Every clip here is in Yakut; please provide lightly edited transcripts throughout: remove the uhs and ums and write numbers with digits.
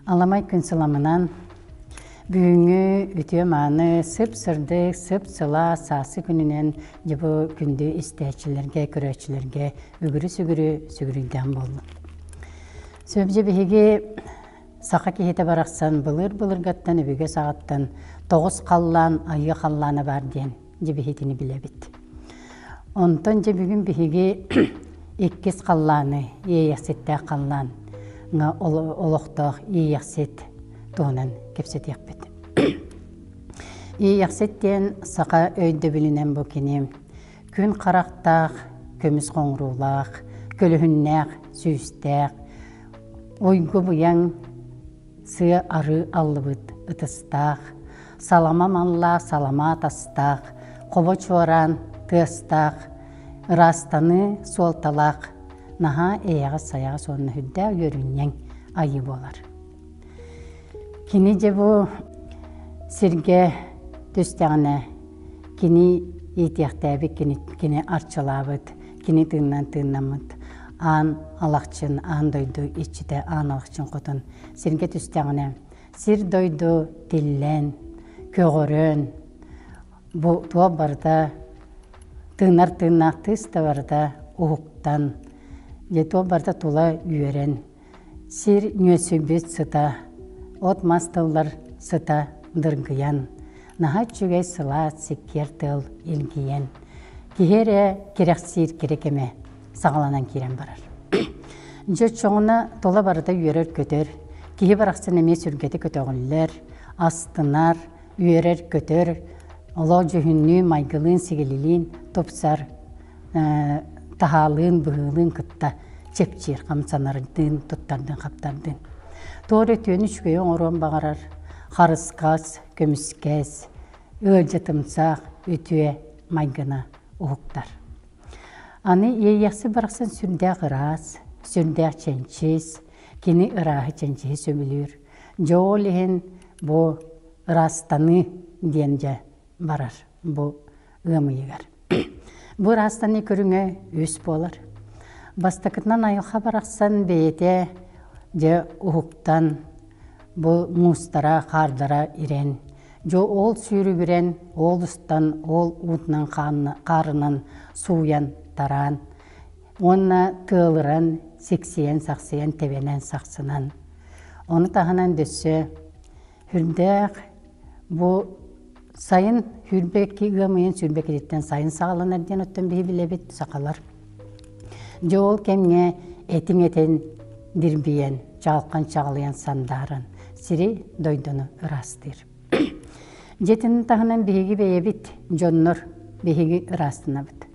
Аламай күн сыламынан бүгүҥҥү үтүө-мааны, сып-сырдык, сып-сылаас сааскы күнүнэн дьэ бу күндү истээччилэргэ, көрөөччүлэргэ үгүрү-сүгүрү сүгүрүйдээн буоллун. Сөп дьэ биһиги саха киһитэ барахсан былыр-былыргаттан өбүгэ саҕаттан тоҕус халлаан, айыы халлаана баар диэн дьэ биһитини билэбит. Онтон дьэ бүгүн биһиги иккис халлааны, иэйэхситтээх халлаан олохтоох иэйэхсит туһунан кэпсэтиэхпит. Иэйэхсит диэн саха өйдөбүлүнэн бу кини күн харахтаах, көмүс хоҥуруулаах, көлөһүннээх, сүүстээх, уйгу-быйаҥ сыа-арыы аллыбыт ытыстаах, салама маллаах саламаат астаах, хобо чуораан тыастаах, ыраастаныы суолталаах, наһаа эйэҕэс-сайаҕас уонна үрдээх үөрүнньэҥ айыы буолар. Кини дьэ бу сиргэ түстэҕинэ кини иитиэхтээбит, кини, кини арчылаабыт, кини тыынынан тыыннаммыт аан алахчын, аан дойду иччитэ аан алахчын хотун сиргэ түстэҕинэ сир-дойду тиллэн, көҕөрөн, бу туох барыта тыынар тыыннаах тыыс да барыта уһуктан, дьэ туох барыта тула үөрэн, сир нүөсүйбүт сыта, от-мас тыллар сыта дыргыйан, наһаа үчүгэй сылаас сиккиэр тыал илгийэн, киһи эрэ кэрэхсиир кэрэ кэмэ саҕаланан киирэн барар. Дьэ оччоҕуна тула барыта үөрэр-көтөр, киһи барахсан эмиэ сүргэтэ көтөҕүллэр, астынар, үөрэр-көтөр, олох дьүһүннүүн, майгылыын-сигилилиин тупсар, таһаалыын, быһыылыын кытта чэпчиир, хамсанардыын, туттардыын-хаптардыын. Туора үтүөнү үчүгэйи оҥоруон баҕарар, харыскас, көмүскэс, ыалдьытымсах, үтүө майгына уһуктар. Аны Иэйиэхсит барахсан сүрдээх ыраас, сүрдээх чэнчис, кини ырааһы чэнчиһи сөбүлүүр. Дьэ ол иһин бу ыраастаныы диэн дьэ барар бу ыам ыйыгар. Бу ыраастаныы көрүҥэ үс буолар. Бастакытынан айылҕа барахсан бэйэтэ дьэ уһуктан бу муустара, хаардара ирэн Дьэ ол сүүрүгүрэн, ол устан, ол уутунан хаарынан сууйан, тараан уонна тыалыран, сиксийэн-сахсыйан, тэбэнэн сахсынан. Ону таһынан дөссө үрдээх бу сайын сүүрбэки ыам ыйын сүүрбэкититтэн сайын саҕаланар диэн оттон биһи билэбит сахалар. Дьэ ол кэмҥэ этиҥ этин дирбийэн, чаҕылхан чаҕылыйан сандааран сири дойдуну ыраастыыр. Дьиэтин таһынан биһиги бэйэбит дьоннор биһиги ыраастанабыт.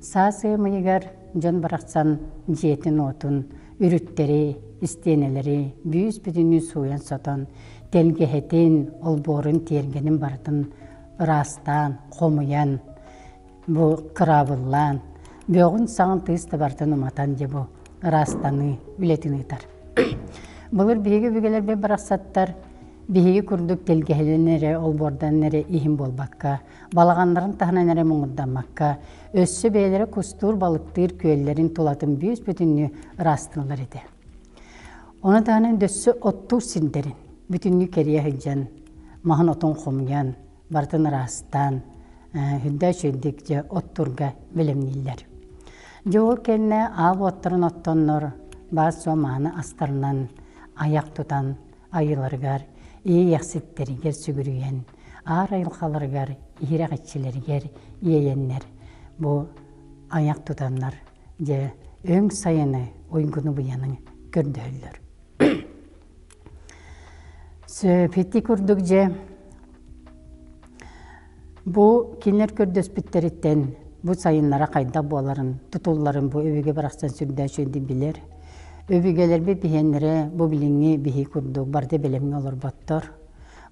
Саас ыам ыйыгар дьон барахсан дьиэтин-уотун, үрүттэри, истиэнэлэри бүүс-бүтүннүү сууйан-сотон, тэлгэһэтин, олбуорун, тиэргэнин барытын ыраастаан, хомуйан, бу кыраабыллаан, бөҕүн-саҕын тыыс да барытын уматан дьэ бу ыраастаныы үлэтин ыытар. Былыр биһиги өбүгэлэрбит барахсаттар биһиги курдук тэлгэһэлэн эрэ, олбуордан эрэ иһин буолбакка, балаҕаннарын таһынан эрэ муҥурдаммакка, өссө бэйэлэрэ кустуур, балыктыыр күөллэрин тулатын бүүс-бүтүннүү ыраастыыллар этэ. Ону таһынан дөссө оттуур сирдэрин бүтүннүү кэрийэ сылдьан, маһын-отун хомуйан, барытын ыраастаан, үрдэ үчүгэйдик дьэ оттуурга бэлэмнииллэр. Дьэ ол кэннэ аал уоттарын оттоннор баар-суох мааны астарынан айах тутан айыыларыгар, иэйэхситтэригэр сүгүрүйэн, аар айылҕаларыгар, иһирэх иччилэригэр иэйэннэр бу айах тутаннар дьэ өҥ сайыны, уйгуну-быйаны көрдөһөллөр. Сөп, ити курдук дьэ бу кинилэр көрдөспүттэриттэн бу сайыннара хайдах буоларын, тутулларын бу өбүгэ барахсан сүрдээх үчүгэйдик билэр. Өбүгэлэрбит биһиэннэрэ бу билиҥҥи биһи курдук барыта бэлэмҥэ олорботтор.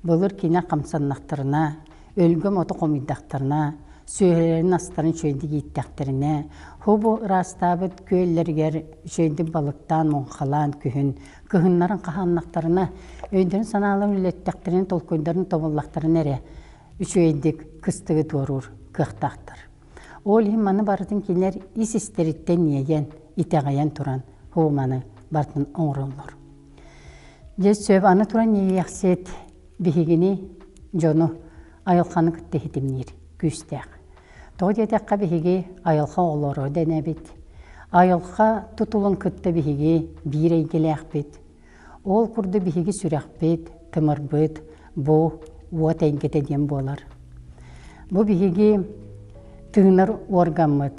Былыр кинилэр хамсаннахтарына, өлгөм оту хомуйдахтарына, сүөһүлэрин астарын үчүгэйдик ииттэхтэринэ, хобу ыраастаабыт күөллэригэр үчүгэйдик балыктаан, муҥхалаан күһүн кыһыннарын хаһааннахтарына, өйдөрүн-санааларын үлэттэхтэринэ, толкуйдарын тобуллахтарына эрэ үчүгэйдик кыстыгы туоруур кыахтаахтар. Ол иһин маны барытын кинилэр ис-истэриттэн иэйэн, итэҕэйэн туран хобу маны барытын оҥороллор. Дьэ сөп аны туран иэйиэхсит биһигини дьону айылҕаны кытта иһитимниир күүстээх. Тоҕо диэтэххэ биһиги айылҕа оҕолоро дэнэбит. Айылҕа тутулун кытта биһиги биир эйгэлээхпит. Ол курдук биһиги сүрэхпит, тымырбыт бу уот эйгэтэ диэн буолар. Бу биһиги тыынар уоргаммыт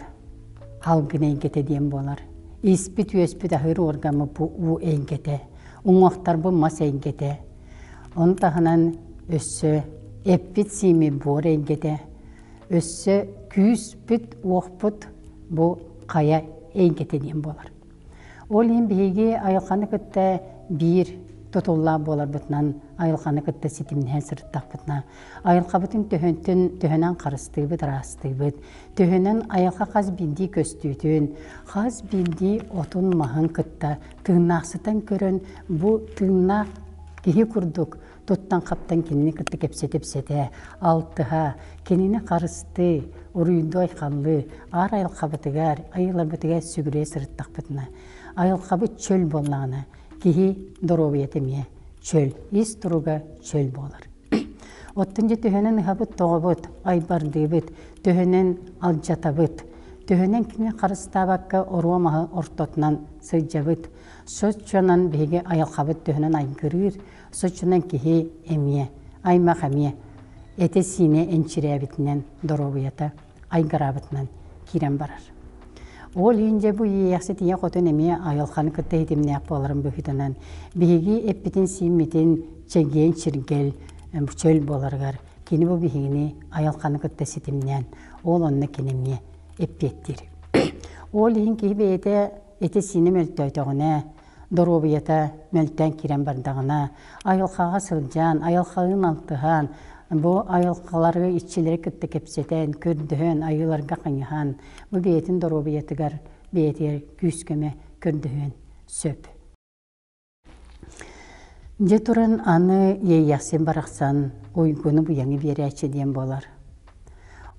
алгын эйгэтэ диэн буолар. Испит-үөспүт аһыыр уоргаммыт бу уу эйгэтэ, уҥуохтарбыт мас эйгэтэ. Ону таһынан өссө эппит-сииммит буор эйгэтэ, өссө күүспүт-уохпут бу хайа эйгэтэ диэн буолар. Ол иһин биһиги айылҕаны кытта биир тутуллаах буоларбытынан, айылҕаны кытта ситимнэһэн сырыттахпытына, айылҕабытын төһөнтөн төһөнөн харыстыыбыт, ыраастыыбыт, төһөнөн айылҕа хас биирдии көстүүтүн, хас биирдии отун-маһын кытта тыыннаахсытан көрөн, бу тыыннаах киһи курдук туттан-хаптан кинини кытта кэпсэтэ-ипсэтэ, алтыһа, кинини харыстыы, уруйдуу-айхаллыы, аар айылҕабытыгар, айыларбытыгар сүгүрүйэ сырыттахпытына, айылҕабыт чөл буоллаҕына, киһи доруобуйата эмиэ чөл, ис туруга чөл буолар. Оттон дьэ төһөнөн ыһабыт-тоҕобут, айбардыыбыт, төһөнөн алдьатабыт, төһөнөн кими харыстаабакка оруо маһы ортотунан сылдьабыт, соччонон биһиги айылҕабыт төһөнөн айгырыыр, Соччонон киһи эмиэ, аймах эмиэ этэ-сиинэ энчирээбитинэн, доруобуйата айгыраабытынан киирэн барар. Ол иһин дьэ бу иэйэхсит ийэ хотун эмиэ айылҕаны кытта ситимнээх буоларын быһыытынан биһиги эппитин-сииммитин чэгиэн чиргэл, чөл буоларыгар кини бу биһигини айылҕаны кытта ситимнээн, ол онно кини эмиэ эппиэттиир. Ол иһин киһи бэйэтэ этэ-сиинэ мөлтөөтөҕүнэ, доруобуйата мөлтөөн киирэн бардаҕына, айылҕаҕа сылдьан, айылҕалыын алтыһан, бу айылҕалары, иччилэри кытта кэпсэтэн, көрдөһөн, айыыларга хайыһан, бу бэйэтин доруобуйатыгар бэйэтигэр күүс-көмө көрдөһүөн сөп. Дьэ туран аны иэйиэхсин барахсан уйгуну-быйаҥы биэрээччи диэн буолар.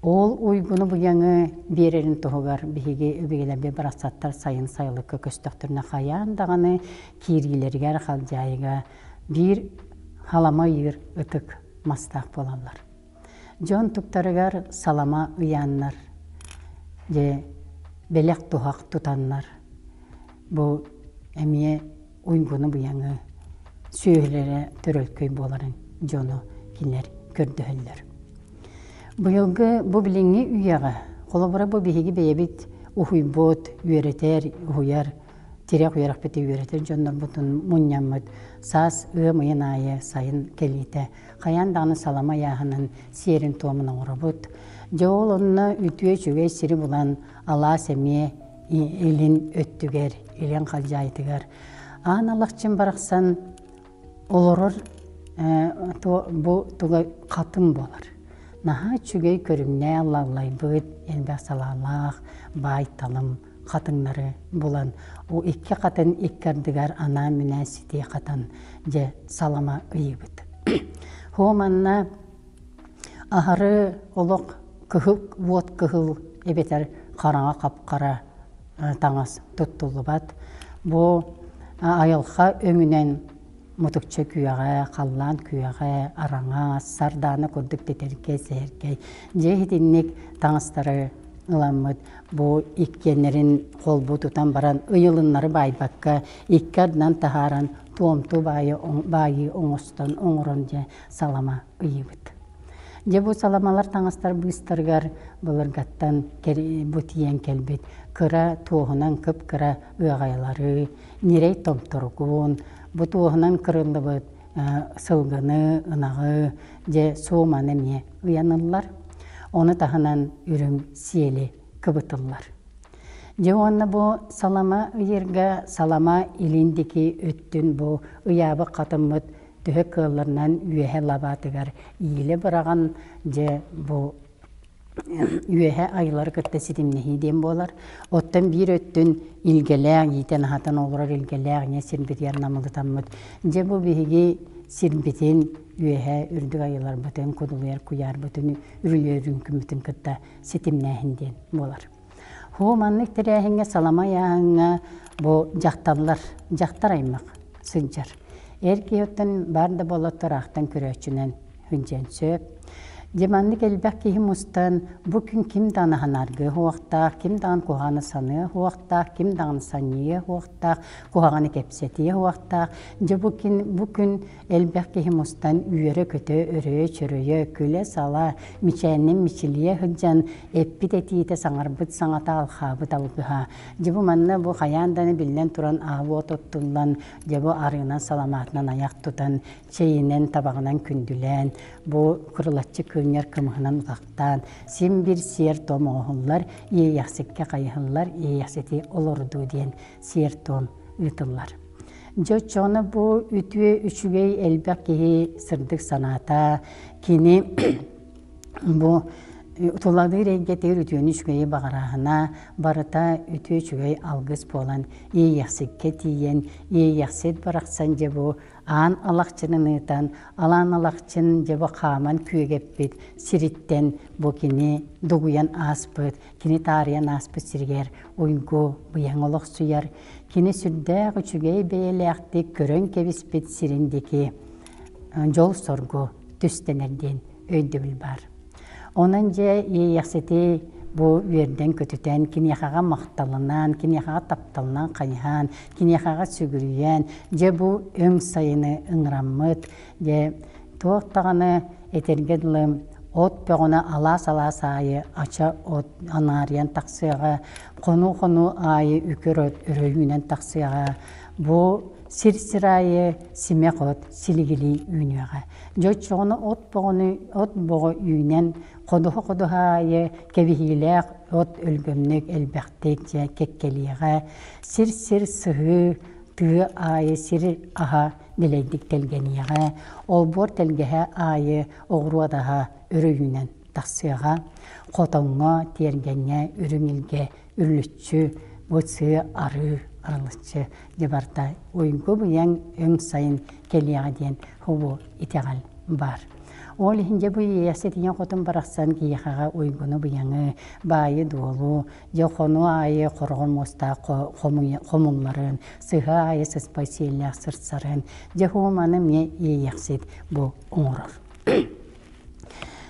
Ол уйгуну-быйаҥы биэрэрин туһугар биһиги өбүгэлэрбит барахсаттар сайын сайылыкка көстөхтөрүнэ хайаан даҕаны киириилэригэр халдьаайыга биир халама ыйыыр ытык мастаах буолаллар. Дьон туктарыгар салама ыйааннар, дьэ бэлэх-туһах тутаннар бу эмиэ уйгуну-быйаҥы сүөһүлэрэ төрөлкөй буоларын дьону кинилэр көрдөһөллөр. Быйылгы бу билиҥҥи үйэҕэ, холобура бу биһиги бэйэбит уһуйбут, үөрэтэр, уһуйар, тирэх үөрэхпити үөрэтэр дьоннорбутун мунньаммыт саас ыам ыйын аайы сайын кэлиитэ хайаан даҕаны салама ыйааһынын сиэрин-туомун оҥоробут. Дьэ ол онно үтүө үчүгэй сири булан алаас эмиэ илин өттүгэр, илин халдьаайытыгар аан алахчын барахсан олорор бу тула хатын буолар. Наһаа үчүгэй көрүҥнээх лаллайбыт, элбэх салаалаах, баай талым хатыҥнары булан, у икки хатын икки ардыгар анаан-минээн ситии хатан, дьэ, салама ыйыбыт. Һоо манна Аһары олох кыһыл уот кыһыл эбэтэр хараҥа хап-хара таҥас туттуллубат. Бу айылҕа өҥүнэн мутукча күөҕэ, халлаан күөҕэ, араҥас, сардаана курдук тэтэркэй, сэһэркэй. Дьэ итинник таҥастары ыламмыт бу иккиэннэрин холбуу тутан баран ыйылыннары баайбакка икки ардынан таһааран туомтуу баайыы оҥостон оҥорон дьэ салама ыйыбыт. Дьэ бу саламалар таҥастар быыстарыгар былыргаттан бу тиийэн кэлбит кыра туоһунан кып-кыра ыаҕайалары, ньирэй томторугун, бу туоһунан кырыллыбыт сылгыны, ынаҕы, дьэ сууманы эмиэ ыйаныллар. Ону таһынан үрүҥ сиэли кыбытыллар. Дьэ уонна бу салама ыйырга салама илин диэки өттүн бу ыйаабыт хатыммыт төһө кыалларынан үөһэ лабаатыгар иилэ быраҕан дьэ бу үөһэ айылары кытта ситимнэһии диэн буолар. Оттон биир өттүн илгэлээх, иитэн-аһатан олорор илгэлээх ийэ сирбитигэр намылытаммыт. Дьэ бу биһиги сирбитин үөһэ үрдүк айыларбытын, кудулуйар куйаарбытын, үрүлүөрүн күммүтүн кытта ситимнээһин диэн буолар. Һуу маннык тэрээһиҥҥэ салама ыйааһыҥҥа бу дьахталлар, дьахтар аймах сылдьар. Эр киһи оттон баар да буоллар ыраахтан көрөөччүнэн сылдьыан сөп. Дьэ маннык элбэх киһи мустан бу күн ким даҕаны санааргыа суохтаах, ким даҕаны куһаҕаны саныа суохтаах, ким даҕаны санньыйыа суохтаах, куһаҕаны кэпсэтиэ суохтаах. Дьэ бу күн, бу күн элбэх киһи мустан үөрэ-көтө, өрөйө-чөрөйө, күлэ-сала, мичээнинэн мичилийэ сылдьан эппит этиитэ, саҥарбыт саҥата, алхаабыт алгыһа. Дьэ бу манна бу хайаан даҕаны биллэн туран аал уот оттуллан, дьэ бу арыынан саламаатынан айах тутан, чэйинэн, табаҕынан күндүлээн, бу курулаччы кыынньар кымыһынан утахтаан, син биир сиэр-туом оҥоһуллар, иэйэхсиккэ хайыһыллар, иэйэхсити олордуу диэн сиэр-туом ыытыллар. Дьэ оччоҕуна бу үтүө үчүгэй элбэх киһи сырдык санаата, кини бу тулалыыр эйгэтигэр үтүөнү үчүгэйи баҕарааһына барыта үтүө үчүгэй алгыс буолан иэйэхсиккэ тиийэн иэйэхсит барахсан дьэ бу аан алахчынын ыытан алаан алахчын дьэ бу хааман күөгэппит сириттэн бу кини дугуйан ааспыт кини таарыйан ааспыт сиригэр уйгу быйаҥ олохсуйар кини сүрдээх үчүгэй бэйэлээхтик көрөн кэбиспит сирин диэки дьол-соргу түстэнэр диэн өйдөбүл баар. Онон дьэ иэйэхсити бу үөрдэн-көтүтэн, киниэхэҕэ махталынан, киниэхэҕэ тапталынан хайыһан, киниэхэҕэ сүгүрүйэн, дьэ бу өҥ сайыны ыҥыраммыт, дьэ туох даҕаны этэргэ дылы от бөҕөнө алаас-алаас аайы ача от анаарыйан тахсыаҕа, хонуу-хонуу аайы үкэр от өрө үүнэн тахсыаҕа. Бу сир-сир аайы симэх от силигилии үүнүөҕэ. Дьэ оччоҕуна от боҕону от боҕо үүнэн, ходуһа-ходуһа аайы кэбиһиилээх от өлгөмнүк элбэхтик дьэ кэккэлиэҕэ, сир-сир сыһыы, тыа аайы сир аһа дэлэйдик тэлгэниэҕэ, олбуор тэлгэһэ аайы оҕуруот аһа өрө үүнэн тахсыаҕа, хотоҥҥо, тиэргэҥҥэ үрүҥ илгэ үрүлүччү, бу сыа арыы арылыччы дьэ барыта уйгу-быйаҥ өҥ сайын кэлиэҕэ диэн хобу итэҕэл баар. Ол иһин дьэ бу иэйэхсит ийэ хотун барахсан киһиэхэҕэ уйгуну-быйаҥы, баайы-дуолу, дьэ хонуу аайы хороҕор муостаах хомулларын, сыһа аайы сыспай сиэллээх сырсарын, дьэ маны эмиэ иэйэхсит бу оҥорор.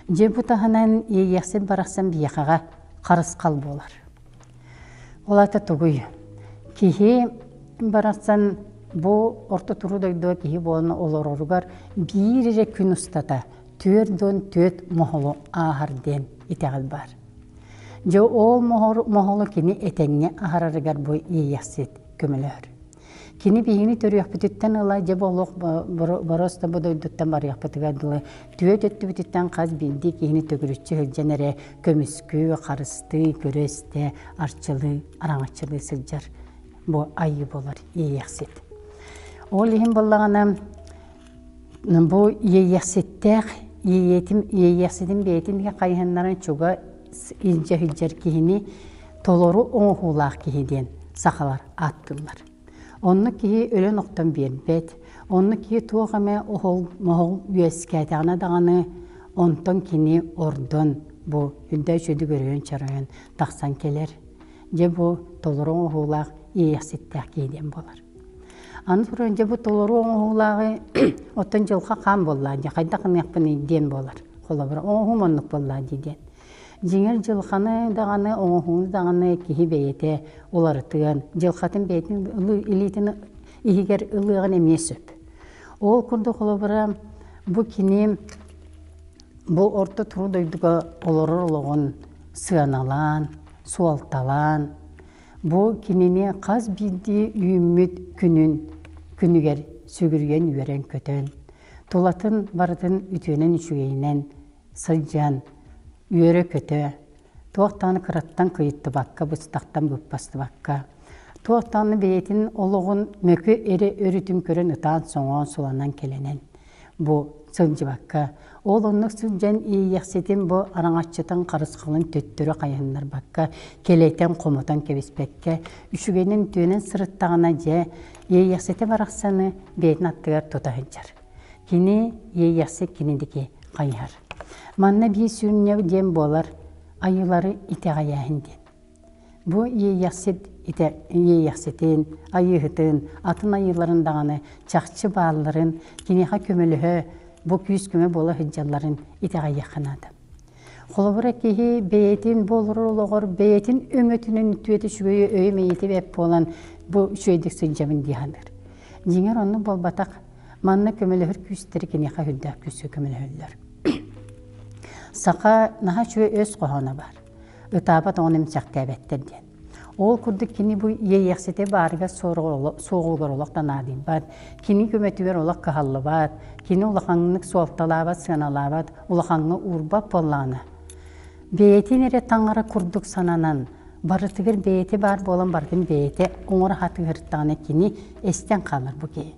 Дьэ бу таһынан иэйэхсит барахсан биһиэхэҕэ харысхал буолар. Ол аата тугуй? Киһи барахсан бу орто туруу дойдуга киһи буолан олороругар биир эрэ күн устата 44 моһолу ааһар диэн итэҕэл баар. Дьэ ол моһолу кини этэҥҥэ аһарарыгар бу иэйэхсит көмөлөһөр. Кини биһигини төрүөхпүтүттэн ыла дьэ бу олох боруоста бу дойдуттан барыахпытыгар дылы түөрт өттүбүтүттэн хас биирдии киһини төгүрүччү сылдьан эрэ көмүскүү, харыстыы, көрө-истэ, арчылыы, араҥаччылыы сылдьар бу айыы буолар иэйэхсит. Ол иһин буоллаҕына бу иэйэхситтээх иэйиэтим иэйэхситин бэйэтин хайыһыннаран чуга илдьэ сылдьар киһини толору оҥоһуулаах киһи диэн сахалар ааттыыллар. Онно киһи өлөн-охтон биэрбэт, онно киһи туох эмэ оһол моһол үөскээтэҕинэ даҕаны онтон кини ордон бу үрдэ үчүгэй көрөйөн-чарайан тахсан кэлэр. Дьэ бу толору оҥоһуулаах иэйэхситтээх киһи диэн буолар. Аны туран дьэ бу толору оҥоһуулааҕы оттон дьылҕа хаан буоллаа дии хайдах гыныахпыный диэн буолар. Холобура оҥоһуум оннук буоллаа дии диэн. Дьиҥэр дьылҕаны даҕаны, оҥоһууну даҕаны киһи бэйэтэ уларытыан, дьылҕатын бэйэтин илиитин иһигэр ылыаҕын эмиэ сөп. Ол курдук холобура бу кини бу орто туруу дойдуга олорор олоҕун сыаналаан, суолталаан, бу кинини хас биирдии үүммүт күнүн күнүгэр сүгүрүйэн үөрэн-көтөн, тулатын барытын үтүөнэн үчүгэйинэн сылдьан, үөрэ-көтө, туох даҕаны кыраттан кыйыттыбакка, быстахтан быппастыбакка, туох даҕаны бэйэтин олоҕун мөкү эрэ өрүтүн көрөн ытаан-соҥоон суланан кэлэнэн бу сылдьыбакка, ол оннук сылдьан иэйиэхситин бу араҥаччытын харысхалын төттөрү хайыһыннарбакка, кэлэтэн-хомотон кэбиспэккэ, үчүгэйинэн үтүөнэн сырыттаҕына дьэ, иэйиэхситэ барахсаны бэйэтин аттыгар тута сылдьар. Кини иэйэхсит кинидики хайыһар. Манна биир сүнньэ диэн буолар айыылары итэҕэйээһин диэн. Бу иэйэхсит итэ иэйэхситин, айыыһытын, атын айыыларын даҕаны чахчы баалларын, киниэхэ көмөлөһө, бу күүс-көмө буола сылдьалларын итэҕэйиэххэ наада. Холобура, киһи бэйэтин бу олорор олоҕор бэйэтин өҥөтүнэн үтүөтэ үчүгэйи өйө-мэйиитэ бэрт буолан бу үчүгэйдик сылдьабын дии саныыр. Дьиҥэр оннук буолбатах. Манна көмөлөһөр күүстэри киниэхэ үрдээх күүскэ көмөлөһөллөр. Саха наһаа үчүгэй өс хоһооно баар. Ытаабат оҕону эмсэхтээбэттэр диэн. Ол курдук кини бу иэйиэхситэ баарыгар суоҕугар олох да наадыйбат, кини көмөтүгэр олох кыһаллыбат, кини улаханнык суолталаабат, сыаналаабат, улахаҥҥа уурбат буоллаҕына, бэйэтин эрэ таҥара курдук сананан, барытыгар бэйэтэ баар буолан барытын бэйэтэ оҥоро сатыыртаҕына кини эстэн хаалар бу киһи.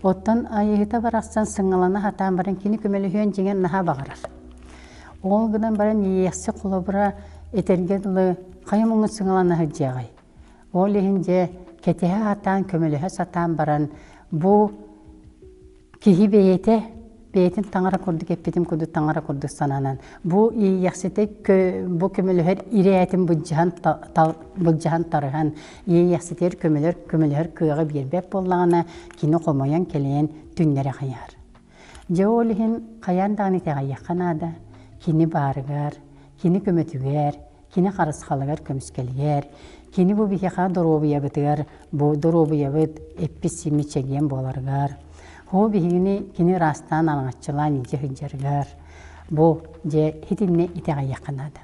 Оттон айыһыта барахсан сыҥалана сатаан баран кини көмөлөһүөн дьиҥэр наһаа баҕарар. Ол гынан баран иэйэхси холобура этэргэ дылы хайа муҥун сыҥалана сылдьыаҕай. Ол иһин дьэ кэтэһэ сатаан, көмөлөһө сатаан баран бу киһи бэйэтэ бэйэтин таҥара курдук эппитим курдук таҥара курдук сананан бу иэйэхситэ бу көмөлөһөр ирээтин былдьаһан былдьаһан тарыһан иэйэхситигэр көмөлөр көмөлөһөр кыаҕы биэрбэт буоллаҕына кини хомойон кэлийэн түннэрэ хайаар Дьэ ол иһин хайаан даҕаны итэҕэйиэххэ наада, кини баарыгар, кини көмөтүгэр, кини харысхалыгар көмүскэлигэр, кини бу биһиэхэ доруобуйабытыгар, бу доруобуйабыт эппит-сииммит чэгиэн буоларыгар, оо биһигини кини ыраастаан араҥаччылаан илдьэ сылдьарыгар, бу дьэ итиннэ итэҕэйиэххэ наада.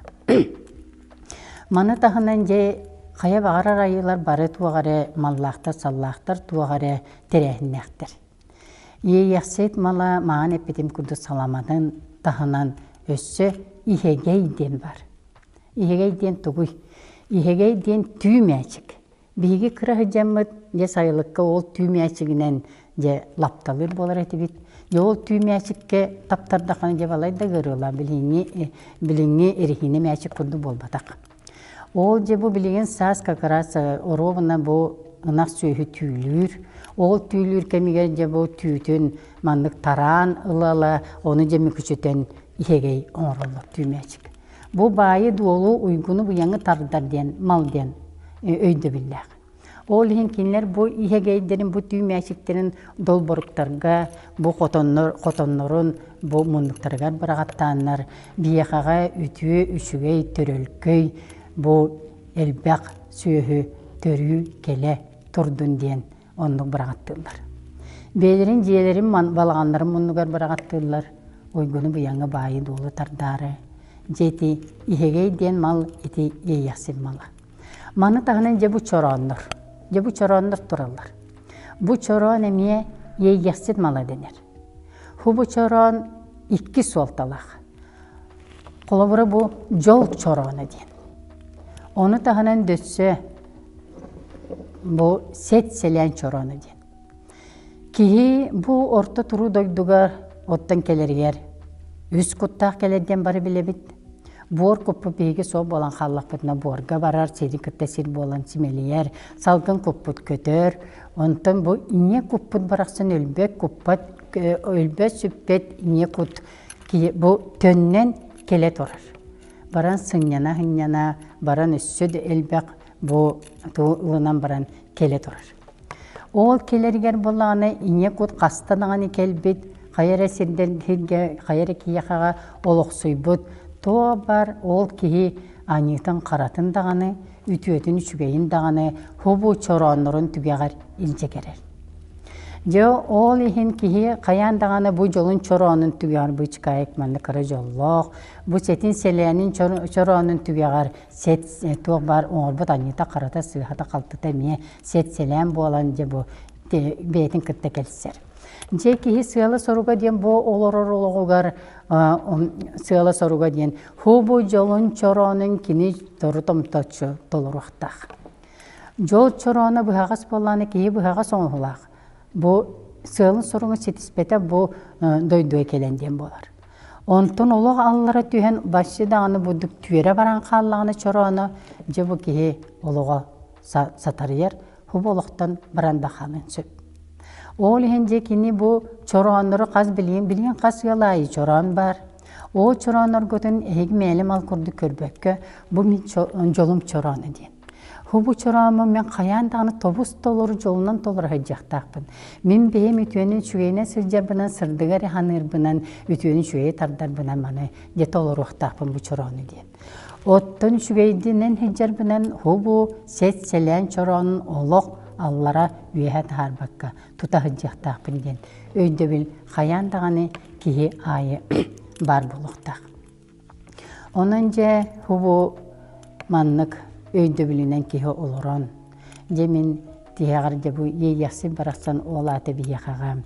Маны таһынан дьэ хайа баҕарар айыылар бары туох эрэ маллаахтар-саллаахтар, туох эрэ тэрээһиннээхтэр. Иэйэхсит мала маҕан эппитим курдук саламатын таһынан өссө иһэгэй диэн бар. Иһэгэй диэн тугуй? Иһэгэй диэн түү мээчик. Биһиги кыра сылдьаммыт дьэ сайылыкка ол түү мээчигинэн дьэ лапталыыр буолар этибит. Дьэ ол түү мээчиккэ таптардаххына дьэ балай да ыарыылаах билиҥҥи билиҥҥи эрэһиинэ мээчик курдук буолбатах. Ол дьэ бу билигин саас как раз оруобуна бу ынах сүөһү түүлүүр. Ол түүлүүр кэмигэр дьэ бу түүтүн маннык тараан ыла-ыла ону дьэ мүкүчүтэн иһэгэй оҥороллор түүмээчик. Бу баайы-дуолу уйгуну-быйаҥы тардар диэн мал диэн өйдөбүллээх. Ол иһин кинилэр бу иһэгэйдэрин, бу түүмээчиктэрин долборуктарга, бу хотоннор, хотоннорун бу муннуктарыгар быраҕаттааннар, биһиэхэҕэ үтүө, үчүгэй, төрөлкөй бу элбэх сүөһү төрүү кэлэ турдун диэн оннук быраҕаттыыллар. Бэйэлэрин дьиэлэрин балаҕаннарын муннугар быраҕаттыыллар, уйгуну-быйаҥы баайы-дуолу тардаары. Дьэ ити иһэгэй диэн мал ити иэйэхсин мала. Маны таһынан дьэ бу чорооннор. Дьэ бу чорооннор тураллар. Бу чороон эмиэ иэйиэхсит мала дэнэр. Ху бу чороон икки суолталаах. Холобура бу дьол чорооно диэн. Ону таһынан дөссө бу сет сэлээн чорооно диэн. Киһи бу орто туруу дойдуга оттон кэлэригэр үс куттаах кэлэр диэн бары билэбит. Буор куппут биһиги суох буолан хааллахпытына буорга барар, сири кытта сир буолан симэлийэр, салгын куппут көтөр. Онтон бу ийэ куппут барахсан өлбөт куппат, өлбөт сүппэт ийэ кут киһи бу төннөн кэлэ турар. Баран сынньана-сынньана, баран өссө да элбэх бу ылынан баран кэлэ турар. Ол кэлэригэр буоллаҕына ийэ кут хаста даҕаны кэлбит, хайа эрэ сирдэргэ, хайа эрэ киһиэхэҕэ олохсуйбут, туох бар ол киһи аньыытын-харатын даҕаны, үтүөтүн үчүгэйин даҕаны хубу чорооннорун түгэҕэр илдьэ кэлэр. Дьэ ол иһин киһи хайаан даҕаны бу дьолун чороонун түгэҕэр быычыкаайык манна кыра дьоллоох, бу сэтин сэлээнин чороонун түгэҕэр сэт туох баар оҥорбут аньыыта-харата, сыыһата-халтыта эмиэ сэт-сэлээн буолан дьэ бу бэйэтин кытта кэлсэр. Дьэ киһи сыала-соруга диэн бу олорор олоҕугар сыала-соруга диэн хубу дьолун чороонун кини тору томточчу толоруохтаах. Дьол чорооно быһаҕас буоллаҕына киһи быһаҕас оҥоһулаах. Бу сыалын-соругун ситиспэтэ бу дойдуга кэлэн диэн буолар. Онтон олох аллара түһэн бачча даҕаны бурдук түөрэ баран хааллаҕына чорооно, дьэ бу киһи олоҕо сатарыйар, хубу олохтон баран да хаалыан сөп. Ол иһин дьэ кини бу чорооннору хас билигин, билигин хас ыал аайы чороон баар. Ол чороонноргутун эһиги мээлэ мал курдук көрбөккө, бу мин дьолум чорооно диэн. Хубу чорооммун мин хайаан даҕаны тобус толору дьолунан толоро сылдьыахтаахпын. Мин бэйэм үтүөнү үчүгэйинэн сылдьарбынан, сырдыгы эрэ саныырбынан, үтүөнү үчүгэйи тардарбынан маны дьэ толоруохтаахпын бу чороону диэн. Оттон үчүгэйдинэн сылдьарбынан хубу сэт-сэлээн чороонун олох аллара үөһэ таһаарбакка тута сылдьыахтаахпын диэн өйдөбүл хайаан даҕаны киһи аайы баар буолуохтаах. Онон дьэ бу маннык өйдөбүлүнэн киһи олорон, дьэ мин тиһэҕэр дьэ бу иэйиэхсит барахсан ол аата биһиэхэҕэ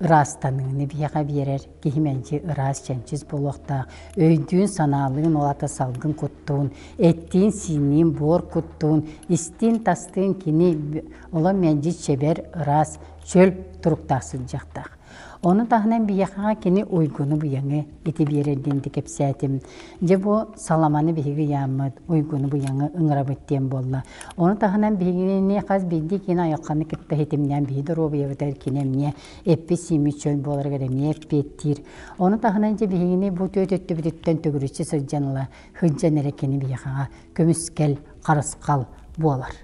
ыраастаныыны биһиэхэ биэрэр киһи мэлдьи ыраас чэнчис буолуохтаах, өйдүүн-санаалыын ол аата салгын куттуун, эттиин-сиинниин буор куттуун, истиин-тастыын кини олох мэлдьи чэбэр, ыраас, чөл туруктаах сылдьыахтаах. Ону таһынан биһиэхэҕэ кини уйгуну-быйаҥы ити биэрэр диэн кэпсээтим. Дьэ бу саламаны биһиги ыйааммыт, уйгуну-быйаҥы ыҥырабыт диэн буолла. Ону таһынан биһигини хас биирдии кини айылҕаны кытта ситимнээн биһи доруобуйабытыгар кини эмиэ эппит-сииммит чөл буоларыгар эмиэ эппиэттиир. Ону таһынан дьэ биһигини бу түөт өттүбүтүттэн төгүрүччү сылдьан ыла сылдьан эрэ кини биһиэхэҕэ көмүскэл, харысхал буолар.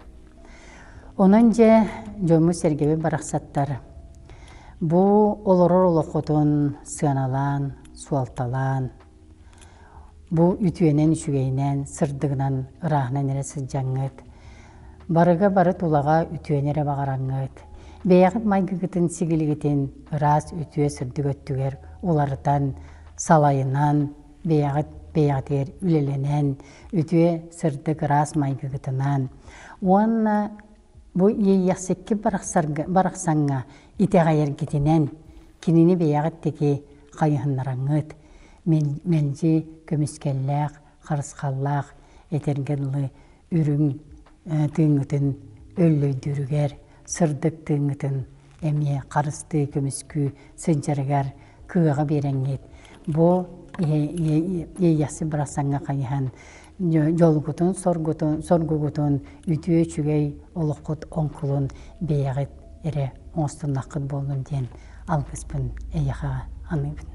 Онон дьэ дьоммут-сэргэбит барахсаттар бу олорор олоххутун сыаналаан, суолталаан, бу үтүөнэн, үчүгэйинэн, сырдыгынан, ырааһынан эрэ сылдьаҥҥыт, барыга бары тулаҕа үтүөнү эрэ баҕараҥҥыт, бэйэҕит майгыгытын сигилигитин ыраас, үтүө, сырдык өттүгэр уларытан, салайынан, бэйэҕит бэйэҕитигэр үлэлэнэн, үтүө, сырдык, ыраас майгыгытынан уонна бу иэйиэхсикки барахсаҥҥа итэҕэйэргитинэн кинини бэйэҕит диэки хайыһыннараҥҥыт, мэлдьи көмүскэллээх, харысхаллаах, этэргэ дылы үрүҥ тыыҥҥытын өллөйдүүрүгэр, сырдык тыыҥҥытын эмиэ харыстыы, көмүскүү сылдьарыгар кыаҕы биэрэҥҥит, бу иэйиэхсит барахсаҥҥа хайыһан дьолгутун, соргутун, соргугутун, үтүө үчүгэй олоххут оҥкулун бэйэҕит эрэ оҥостуннаххыт буоллун диэн алгыспын эйиэхэ аныыбын.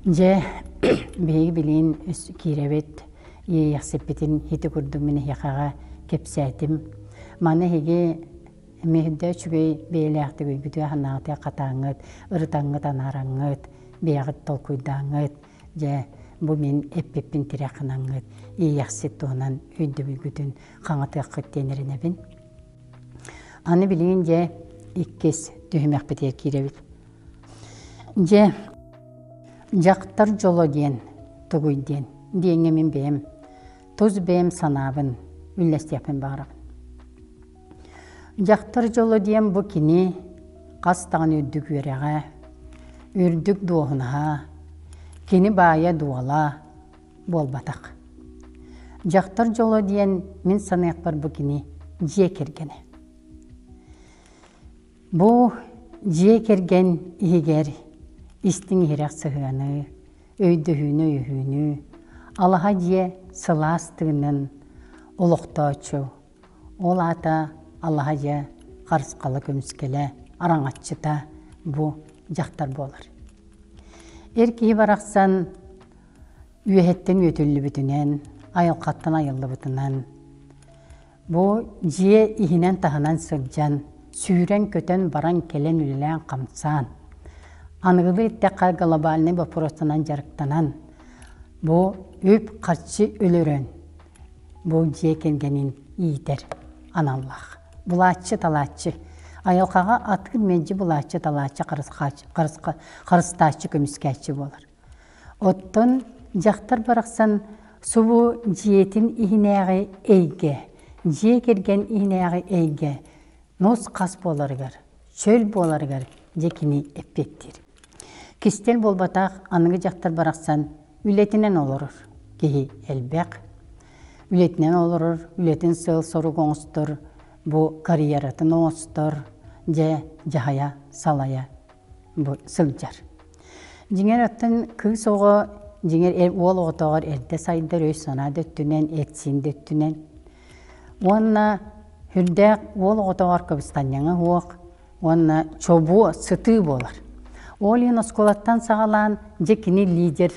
Дьэ, биһиги билигин киирэбит иэйиэхсиппитин ити курдук мин эһиэхэҕэ кэпсээтим. Маны эһиги эмиэ үчүгэй бэйэлээхтик өйгүтүө-санааҕытыгар хатааҥҥыт, ырытаҥҥыт, анаараҥҥыт, бэйэҕит толкуйдааҥҥыт, дьэ, бу мин эппиппин тирэх гынаҥҥыт, иэйэхсит туһунан өйдөбүлгүтүн хаҥатыаххыт диэн эрэнэбин. Аны билигин дьэ иккис түһүмэхпитигэр киирэбит. Дьэ, дьахтар дьоло диэн тугуй диэн диэҥҥэ мин бэйэм тус бэйэм санаабын үллэстиэхпин баҕарабын. Дьахтар дьоло диэн бу кини хас даҕаны үрдүк үөрэҕэ, үрдүк дуоһунаһа, кини баайа-дуола буолбатах. Дьахтар дьоло диэн мин саныахпар бу кини дьиэ кэргэнэ. Бу дьиэ кэргэн иһигэр истиҥ-иһирэх сыһыаны, өйдөһүүнү-өйөһүүнү, алаһа дьиэ сылаас тыынын олохтооччу, ол аата алаһа дьиэ харысхала көмүскэлэ, араҥаччыта бу дьахтар буолар. Эр киһи барахсан үөһэттэн үөтүллүбүтүнэн, айылҕаттан айыллыбытынан Бу дьиэ иһинэн-таһынан сылдьан, сүүрэн-көтөн баран-кэлэн үлэлээн-хамсаан, аныгылыы эттэххэ глобальнай боппуруостанан дьарыктанан, бу үп-харчы өлөрөн, бу дьиэ кэргэнин иитэр аналлаах. Булааччы-талааччы. Айылҕаҕа атыыр мэлдьи булааччы-талааччы харыстааччы, көмүскээччи буолар. Оттон дьахтар барахсан субу дьиэтин иһинээҕи эйгэ, дьиэ кэргэн иһинээҕи эйгэ нус-хас буоларыгар, чөл буоларыгар дьэ кини эппиэттиир. Кистэл буолбатах аныгы дьахтар барахсан үлэтинэн олорор киһи элбэх. Үлэтинэн олорор, үлэтин сыал-сорук оҥостор, бу карьератын оҥостор, дьэ дьаһайа, салайа бу сылдьар. Дьиҥэр оттон кыыс оҕо дьиҥэр уол оҕотоҕор эрдэ сайдар өй-санаа да өттүнэн, эт-сиин да өттүнэн. Уонна сүрдээх уол оҕотоҕор кыбыстанньаҥа суох уонна чобуо сытыы буолар. Ол иһин оскуолаттан саҕалаан дьэ кини лидер,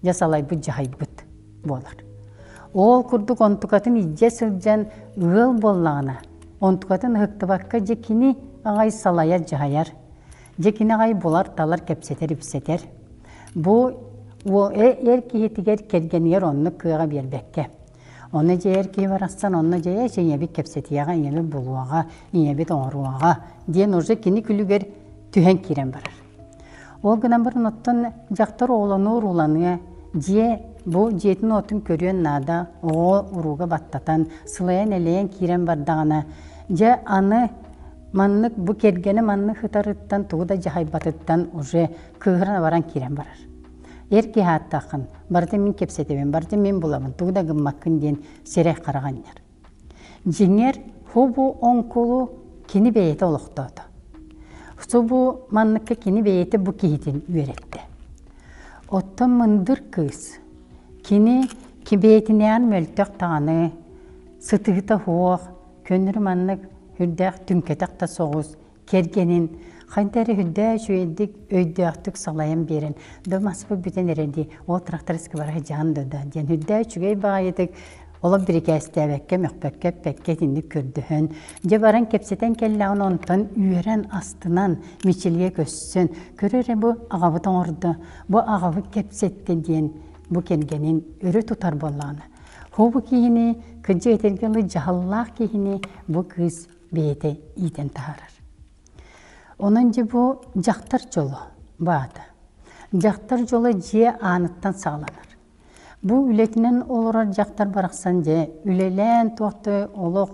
дьэ салайбыт дьаһайбыт буолар. Ол курдук онтукатын илдьэ сылдьан ыал буоллаҕына, онтукатын ыһыктыбакка дьэ кини аҕай салайар-дьаһайар, дьэ кини аҕай булар-талар, кэпсэтэр-ипсэтэр. Бу эр киһитигэр кэргэнигэр оннук кыаҕа биэрбэккэ. Онно дьэ эр киһи барахсан онно дьэ ээ ийэбит кэпсэтиэҕэ, ийэбит булуоҕа, ийэбит оҥоруоҕа диэн уже кини күлүгэр түһэн киирэн барар. Ол гынан баран оттон дьахтар оҕолонуу-урууланыа, дьиэ бу дьиэтин-уотун көрүөн наада, оҕо урууга баттатан, сылайан-элэйэн киирэн бардаҕына, дьэ аны маннык бу кэргэнэ маннык ытарыттан тугу да дьаһайбатыттан уже кыыһыран баран киирэн барар. Эр киһи ааттааххын, барытын мин кэпсэтэбин, барытын мин булабын, тугу да гыммаккын диэн сирэй хараҕа анньар. Дьиҥэр, хобу оҥкулу кини бэйэтэ олохтоото. Субу манныкка кини бэйэтэ бу киһитин үөрэттэ. Оттон мындыр кыыс кини бэйэтинээн мөлтөх даҕаны, сытыыта суох, көннөрү маннык үрдээх түҥкэтэх да соҕус кэргэнин хайда эрэ үрдээ үчүгэйдик өйдөөхтүк салайан биэрэн да маспыт бүтэн эрэ дии ол трактористка бара сылдьаҕын да да диэн үрдээ үчүгэй баҕайытык олох бирикээстээбэккэ мөхпөккө эппэккэ итинник көрдөһөн дьэ баран кэпсэтэн кэллэҕин онтон үөрэн астынан мичилийэ көссөн көрө эрэ бу аҕабыт оҥордо бу аҕабыт кэпсэттэ диэн бу кэргэнин өрө тутар буоллаҕына хо бу киһини кырдьык этэргэ дылы дьаһаллаах киһини бу кыыс бэйэтэ иитэн таһаарар. Онон дьэ бу дьахтар дьоло баата. Дьахтар дьоло дьиэ ааныттан саҕаланар. Бу үлэтинэн олорор дьахтар барахсан дьэ үлэлээн туох да олох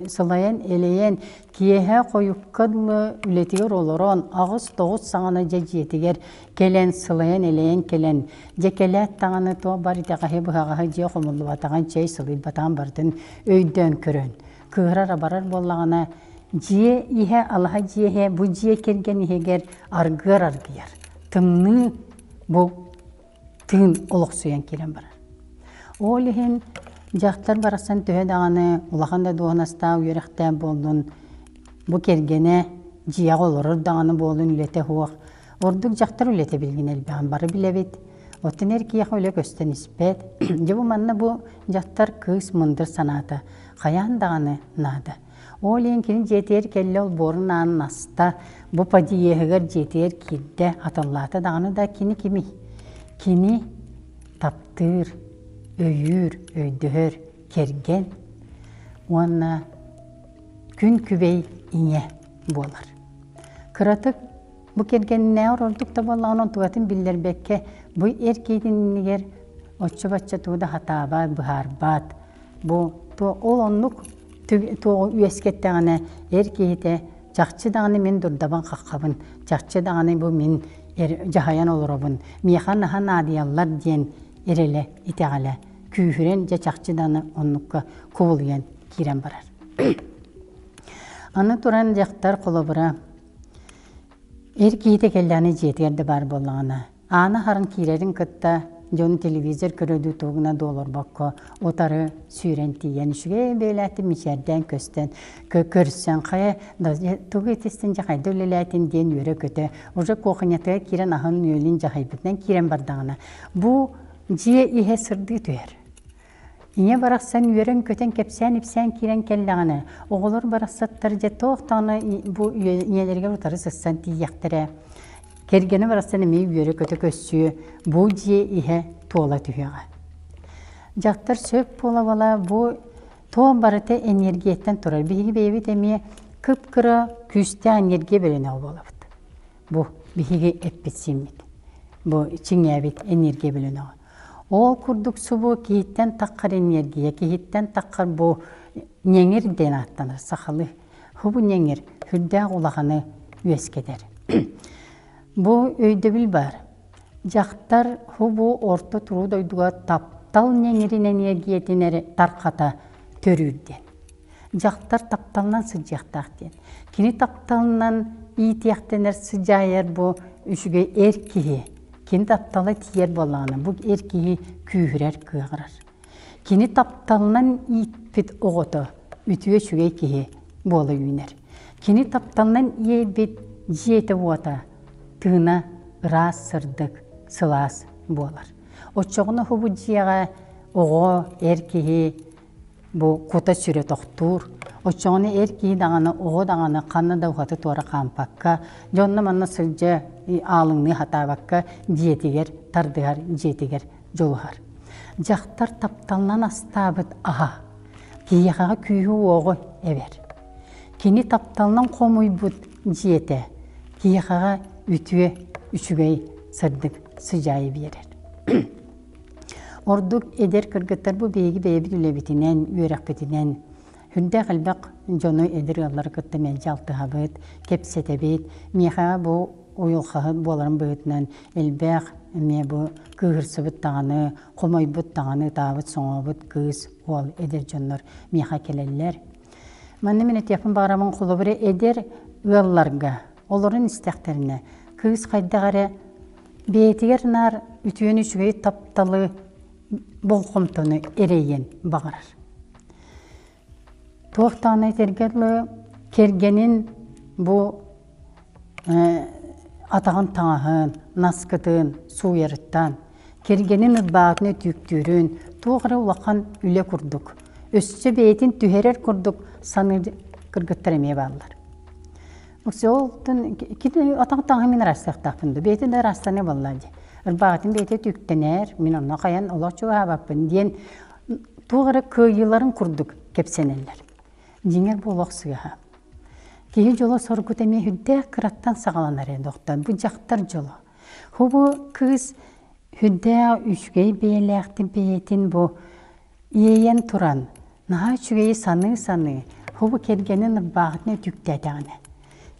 сылайан-элэйэн киэһэ хойукка дылы үлэтигэр олорон 8-9 саҕана дьэ дьиэтигэр кэлэн сылайан-элэйэн кэлэн дьэ кэлээт даҕаны туох бар итэҕэһи-быһаҕаһы дьиэ хомуллубатаҕын чэй сылыйбатаҕын барытын өйдөөн көрөн кыыһырар-абарар буоллаҕына, дьиэ иһэ, алаһа дьиэ иһэ, бу дьиэ кэргэн иһигэр аргыар аргыйар. Тымныы бу тыын олохсуйан киирэн барар. Ол иһин дьахтар барахсан төһө даҕаны улахан да дуоһунастаах үөрэхтээх буоллун, бу кэргэнэ дьиэҕэ олорор даҕаны буоллун үлэтэ суох. Ордук дьахтар үлэтэ билигин элбэҕин бары билэбит. Оттон эр киһиэхэ үлэ көстөн испэт. Дьэ бу манна бу дьахтар кыыс мындыр санаата хайаан даҕаны наада. Ол иһин кини дьиэтигэр кэллэ олбуорун аанын аста, бу подъеһыгар дьиэтигэр киирдэ, атыллаата даҕаны да кини кимий? Кини таптыыр, өйүүр, өйдөһөр кэргэн уонна күн күбэй ийэ буолар. Кыратык бу кэргэнинээҕэр ордук да буоллаҕына онтугатын биллэрбэккэ бу эр киһитин иннигэр оччо-бачча тугу да хатаабат, быһаарбат, Бу ол оннук туоҕу үөскэттэҕинэ эр киһитэ чахчы даҕаны мин дурдабын хаххабын, чахчы даҕаны бу мин дьаһайан олоробун, миэхэ наһаа наадыйаллар диэн эрэлэ, итэҕэлэ күүһүрэн дьэ чахчы даҕаны оннукка кубулуйан киирэн барар. Аны туран дьахтар холобура эр киһитэ кэллэҕинэ дьиэтигэр да баар буоллаҕына Аана аһарын киирэрин кытта дьон телевизор көрөдүү тугуна да олорбокко утары сүүрэн тиийэн үчүгэй бэйэлээтин мичээрдээн көстөн көрсөн хайа тугу итистин дьэ хайда үлэлээтин диэн үөрэ-көтө уже кухнятыгар киирэн аһын-үөлүн дьаһайбытынан киирэн бардаҕына бу дьиэ иһэ сырдыы түһэр. Ийэ барахсан үөрэн-көтөн кэпсээн-ипсээн киирэн кэллэҕинэ, оҕолор барахсаттар дьэ туох даҕаны бу ийэлэригэр утары сыссан тиийиэхтэрэ. Кэргэнэ барахсан эмиэ үөрэ-көтө көссүө, бу дьиэ иһэ туола түһүөҕэ. Дьахтар сөп буола-буола бу туох барыта эниэргийэттэн турар. Биһиги бэйэбит эмиэ кып-кыра күүстээх эниэргийэ бөлөнөҕө буолабыт. Бу биһиги эппит-сииммит. Бу чиҥээбит эниэргийэ бөлөнөҕө. Ол курдук субу киһиттэн таххар энергия, киһиттэн таххар бу ньэҥир диэн ааттанар сахалыы. Бу ньэҥир сүрдээх улаханы үөскэтэр. Бу өйдөбүл баар. Дьахтар бу орто туруу дойдуга таптал ньэҥирин энергиятин эрэ тархата төрүүр диэн. Дьахтар тапталынан сылдьыахтаах диэн. Кини тапталынан иитиэхтэнэр сыдьаайар бу үчүгэй эр киһи. Кини таптала тиийэр буоллаҕына, бу эр киһи күүһүрэр, кыаҕырар. Кини тапталынан ииппит оҕото үтүө үчүгэй киһи буола үүнэр. Кини тапталынан иэйбит дьиэтэ-уота, тыына ыраас, сырдык, сылаас буолар. Оччоҕуна бу дьиэҕэ оҕо, эр киһи бу кута-сүрэ тохтуур. Оччоҕуна эр киһи даҕаны, оҕо даҕаны ханна да уһаты-туора хаампакка, дьонно-манна сылдьа аалыҥныы сатаабакка дьиэтигэр тардыһар, дьиэтигэр дьулуһар. Дьахтар тапталынан астаабыт аһа киһиэхэҕэ күүһү-уоҕу эбэр. Кини тапталынан хомуйбут дьиэтэ киһиэхэҕэ үтүө, үчүгэй, сырдык сыдьаайы биэрэр. Ордук эдэр кыргыттар бу биһиги бэйэбит үлэбитинэн, үөрэхпитинэн сүрдээх элбэх дьону эдэр ыаллары кытта мэлдьи алтыһабыт, кэпсэтэбит. Миэхэ бу уйулҕаһыт буоларын быһыытынан элбэх эмиэ бу кыыһырсыбыт даҕаны, хомойбут даҕаны, ытаабыт-соҥообут кыыс, уол эдэр дьоннор миэхэ кэлэллэр. Манна мин этиэхпин баҕарабын холобура эдэр ыалларга олорон истэхтэринэ кыыс хайдах эрэ бэйэтигэр наар үтүөнү үчүгэй тапталы болҕомтону эрэйиэн баҕарар. Туох даҕаны этэргэ дылы кэргэнин бу атаҕын таҥаһын, наскытын сууйарыттан, кэргэнин ырбаатын өтүүктүүрүн туох эрэ улахан үлэ курдук, өссө бэйэтин түһэрэр курдук саныыр кыргыттар эмиэ бааллар. Ол кини атах таҥаһын мин ыраастыахтаахпын да бэйэтин да ыраастаныы буолла дии. Ырбаатын бэйэтэ түктэнэр, мин онно хайан олох чугаһаабаппын диэн туох эрэ кыайыыларын курдук кэпсэнэллэр. Дьиҥэр бу олох сыыһа. Киһи дьоло-соргута эмиэ сүрдээх кыраттан саҕаланар ээ дохтон. Бу дьахтар дьоло. Бу кыыс сүрдээх үчүгэй бэйэлээхтин бэйэтин бу иэйэн туран, наһаа үчүгэйи саныы-саныы, бу кэргэнин ырбааҕытын өтүктээтэҕинэ,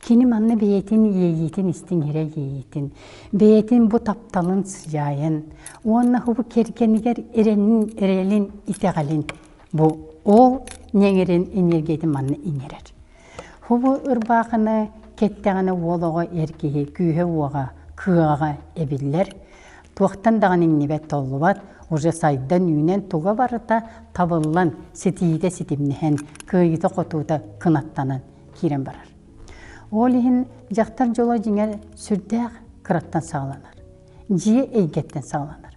кини манна бэйэтин иэйиитин истиҥ иһирэ иэйиитин, бэйэтин бу тапталын сыдьаайын уонна бу кэргэнигэр эрэнин, эрэлин, итэҕэлин бу ол ньэҥирин энергиятын манна иҥэрэр. Бу ырбаахыны кэттэҕинэ уол оҕо эр киһи күүһэ-уоҕа, кыаҕа эбиллэр, туохтан даҕаны иҥнибэт толлубат, уже сайдан үүнэн туга барыта табыллан, ситиитэ ситимнэһэн, кыайыыта-хотуута кынаттанан киирэн барар. Ол иһин дьахтар дьоло дьиҥэр сүрдээх кыраттан саҕаланар. Дьиэ эйгэттэн саҕаланар.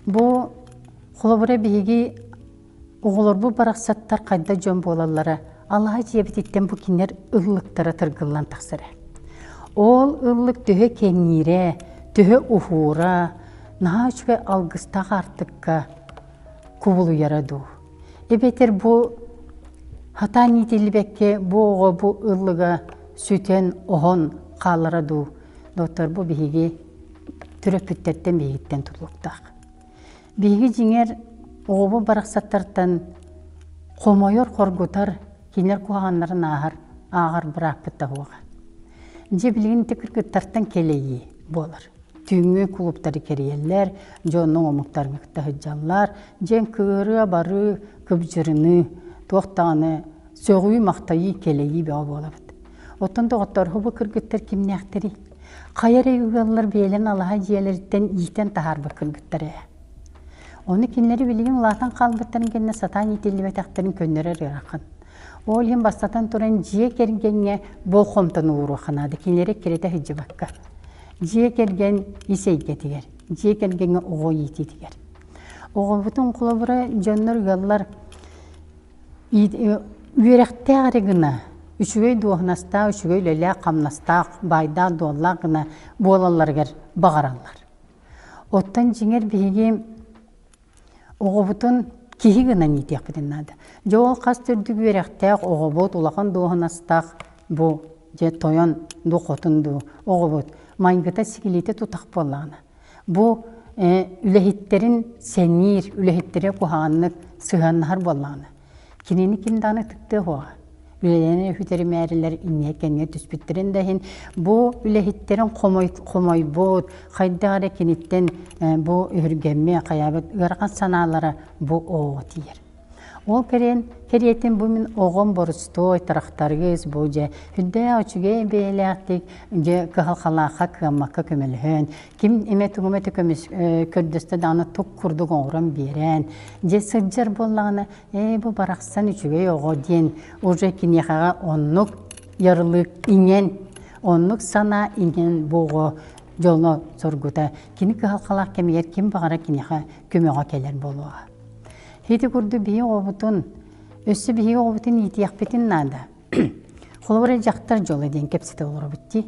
Бу холобура биһиги оҕолорбут барахсаттар хайда дьон буолаллара алаһа дьиэбититтэн бу кинилэр ыллыктара тыргыллан тахсара. Ол ыллык төһө кэҥиирэ, төһө уһуура, наһаа үчүгэй алгыстаах аартыкка кубулуйара дуу. Эбэтэр бу хатаан иитиллибэккэ бу оҕо бу ыллыга сүтэн, оһон хаалара дуу. Доктор бу биһиги төрөппүттэртэн биһигиттэн тутулуктаах. Биһиги дьиҥэр оҕобут барахсаттартан хомойор, хоргутар, кинилэр куһаҕаннарын ааһар, ааҕар бырааппыт да суоҕа. Дьэ билигин ити кыргыттартан кэлэйии буолар. Түүҥҥү кулууптары кэрийэллэр, дьоннуҥ омуктарга кытта сылдьаллар, дьиҥ кыырыа барыы, кыбдьырыныы, туох даҕаны сөҕүү-махтайыы, кэлэйии бөҕө буолабыт. Оттон доҕоттор, бу кыргыттар кимнээхтэрий? Хайа эрэ ыаллар бэйэлэрин алаһа дьиэлэриттэн иитэн таһаарбыт кыргыттар ээ. Ону кинилэри билигин улаатан хаалбыттарын кэннэ сатаан иитиллибэтэхтэрин көннөрөр ыарахан. Ол иһин бастатан туран дьиэ кэргэҥҥэ болҕомтону ууруохха наада, кинилэри эккирэтэ сылдьыбакка. Дьиэ кэргэн ис эйгэтигэр, дьиэ кэргэҥҥэ оҕо иитиитигэр. Оҕобутун холобура дьоннор ыаллар Үөрэхтээх эрэ гына, үчүгэй дуоһунастаах, үчүгэй үлэлээх-хамнастаах, баайдаах-дуоллаах гына буолалларыгар баҕараллар. Оттон дьиҥэр биһиги оҕобутун киһи гынан иитиэхпитин наада. Дьэ ол хас да үрдүк үөрэхтээх оҕобут, улахан дуоһунастаах бу дьэ тойон дуу, хотун дуу оҕобут майгыта-сигилитэ тутах буоллаҕына, Бу үлэһиттэрин сэниир, үлэһиттэрэ куһаҕаннык сыһыаннаһар буоллаҕына, кинини ким даҕаны ытыктыа суоҕа. Үлэлэнэн үһүтэримээрилэр иннигэ-кэннигэ түспүттэрин да иһин, бу үлэһиттэрин хомойбут, хайдах эрэ киниттэн бу өһүргэммит, хайаабыт ыарахан санаалара бу оҕоҕо тиийэр. Ол кэриэн кэриэтин бу мин оҕом борустуой, тырахтарыыс бу дьэ үрдээх үчүгэй бэйэлээхтик дьэ кыһалҕалаахха кыаммакка көмөлөһөн, ким эмэ тугу эмэ көрдөстө даҕаны тук курдук оҥорон биэрэн, дьэ сылдьар буоллаҕына, ээ бу барахсан үчүгэй оҕо диэн уже киниэхэҕэ оннук ярлык иҥэн, оннук санаа иҥэн бу оҕо. дьоло соргута кини кыһалҕалаах кэмигэр ким баҕара киниэхэ көмөҕө кэлэр буолуоҕа. Ити курдук биһиги оҕобутун, өссө биһиги оҕобутун иитиэхпитин наада. Холобура дьахтар дьоло диэн кэпсэтэ олоробут дии.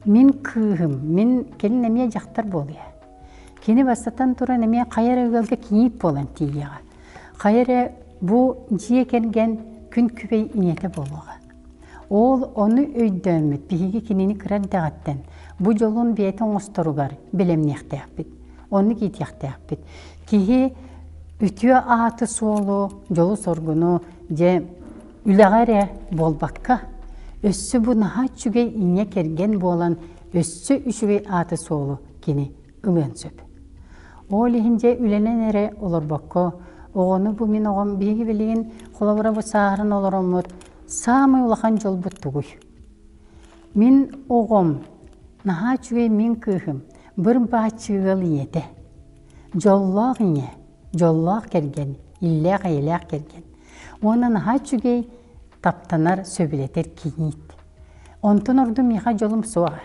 Мин кыыһым, мин кэлин эмиэ дьахтар буолуо. Кини бастатан туран эмиэ хайа эрэ ыалга кийиит буолан тиийиэҕэ. Хайа эрэ бу дьиэ кэргэн күн күбэй ийэтэ буолуоҕа. Ол ону өйдөөммүт биһиги кинини кыра эрдэҕиттэн бу дьолун бэйэтэ оҥосторугар бэлэмниэхтээхпит, оннук иитиэхтээхпит. Киһи үтүө ааты-суолу, дьолу-соргуну дьэ үлэҕэ эрэ буолбакка, өссө бу наһаа үчүгэй ийэ кэргэн буолан өссө үчүгэй ааты-суолу кини ылыан сөп. Ол иһин дьэ үлэнэн эрэ олорбокко, оҕону бу мин оҕом биһиги билигин холобура бу сааһыран олороммут саамай улахан дьолбут тугуй? Мин оҕом наһаа үчүгэй мин кыыһым быр-бааччы ыал ийэтэ. Дьоллоох ийэ, дьоллоох кэргэн, иллээх-эйэлээх кэргэн. Уонна наһаа үчүгэй таптанар, сөбүлэтэр кийиит. Онтон ордук миэхэ дьолум суоҕа.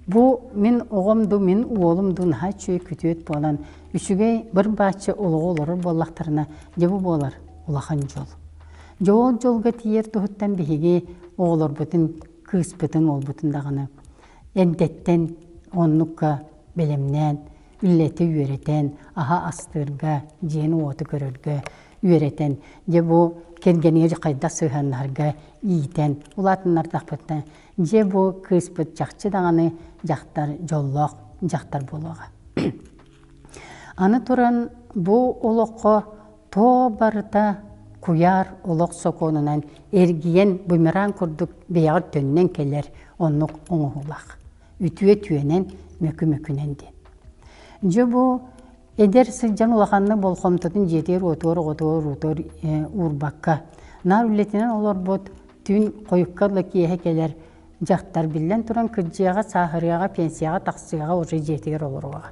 Бу мин оҕом дуу, мин уолум дуу наһаа үчүгэй күтүөт буолан, үчүгэй быр-бааччы олоҕу олорор буоллахтарына, дьэ бу буолар улахан дьол. Дьэ ол дьолго тиийэр туһуттан биһиги оҕолорбутун, кыыспытын, уолбутун даҕаны эрдэттэн оннукка бэлэмнээн, үллэтэ үөрэтэн, аһа астыырга, дьиэни-уоту көрөргө үөрэтэн, дьэ бу кэргэнигэр хайдах сыһыаннаһарга иитэн улаатыннардахпытына, дьэ бу кыыспыт чахчы даҕаны дьахтар дьоллоох дьахтар буолуоҕа. Аны туран бу олоххо тоо барыта куйаар олох сокуонунан эргийэн бумеранг курдук бэйэҕэр төннөн кэлэр оннук оҥоһуулаах. Үтүө түөнэн, мөкү-мөкүнэн диэн. Дьэ бу Эдэр сылдьан улаханнык болҕомтотун дьиэтигэр-уотугар, оҕотугар, уутугар уурбакка, наар үлэтинэн олорбут, түүн хойукка ыла киэһэ кэлэр дьахтар биллэн туран кырдьыаҕа, сааһырыаҕа, пенсияҕа тахсыаҕа уже дьиэтигэр олоруоҕа.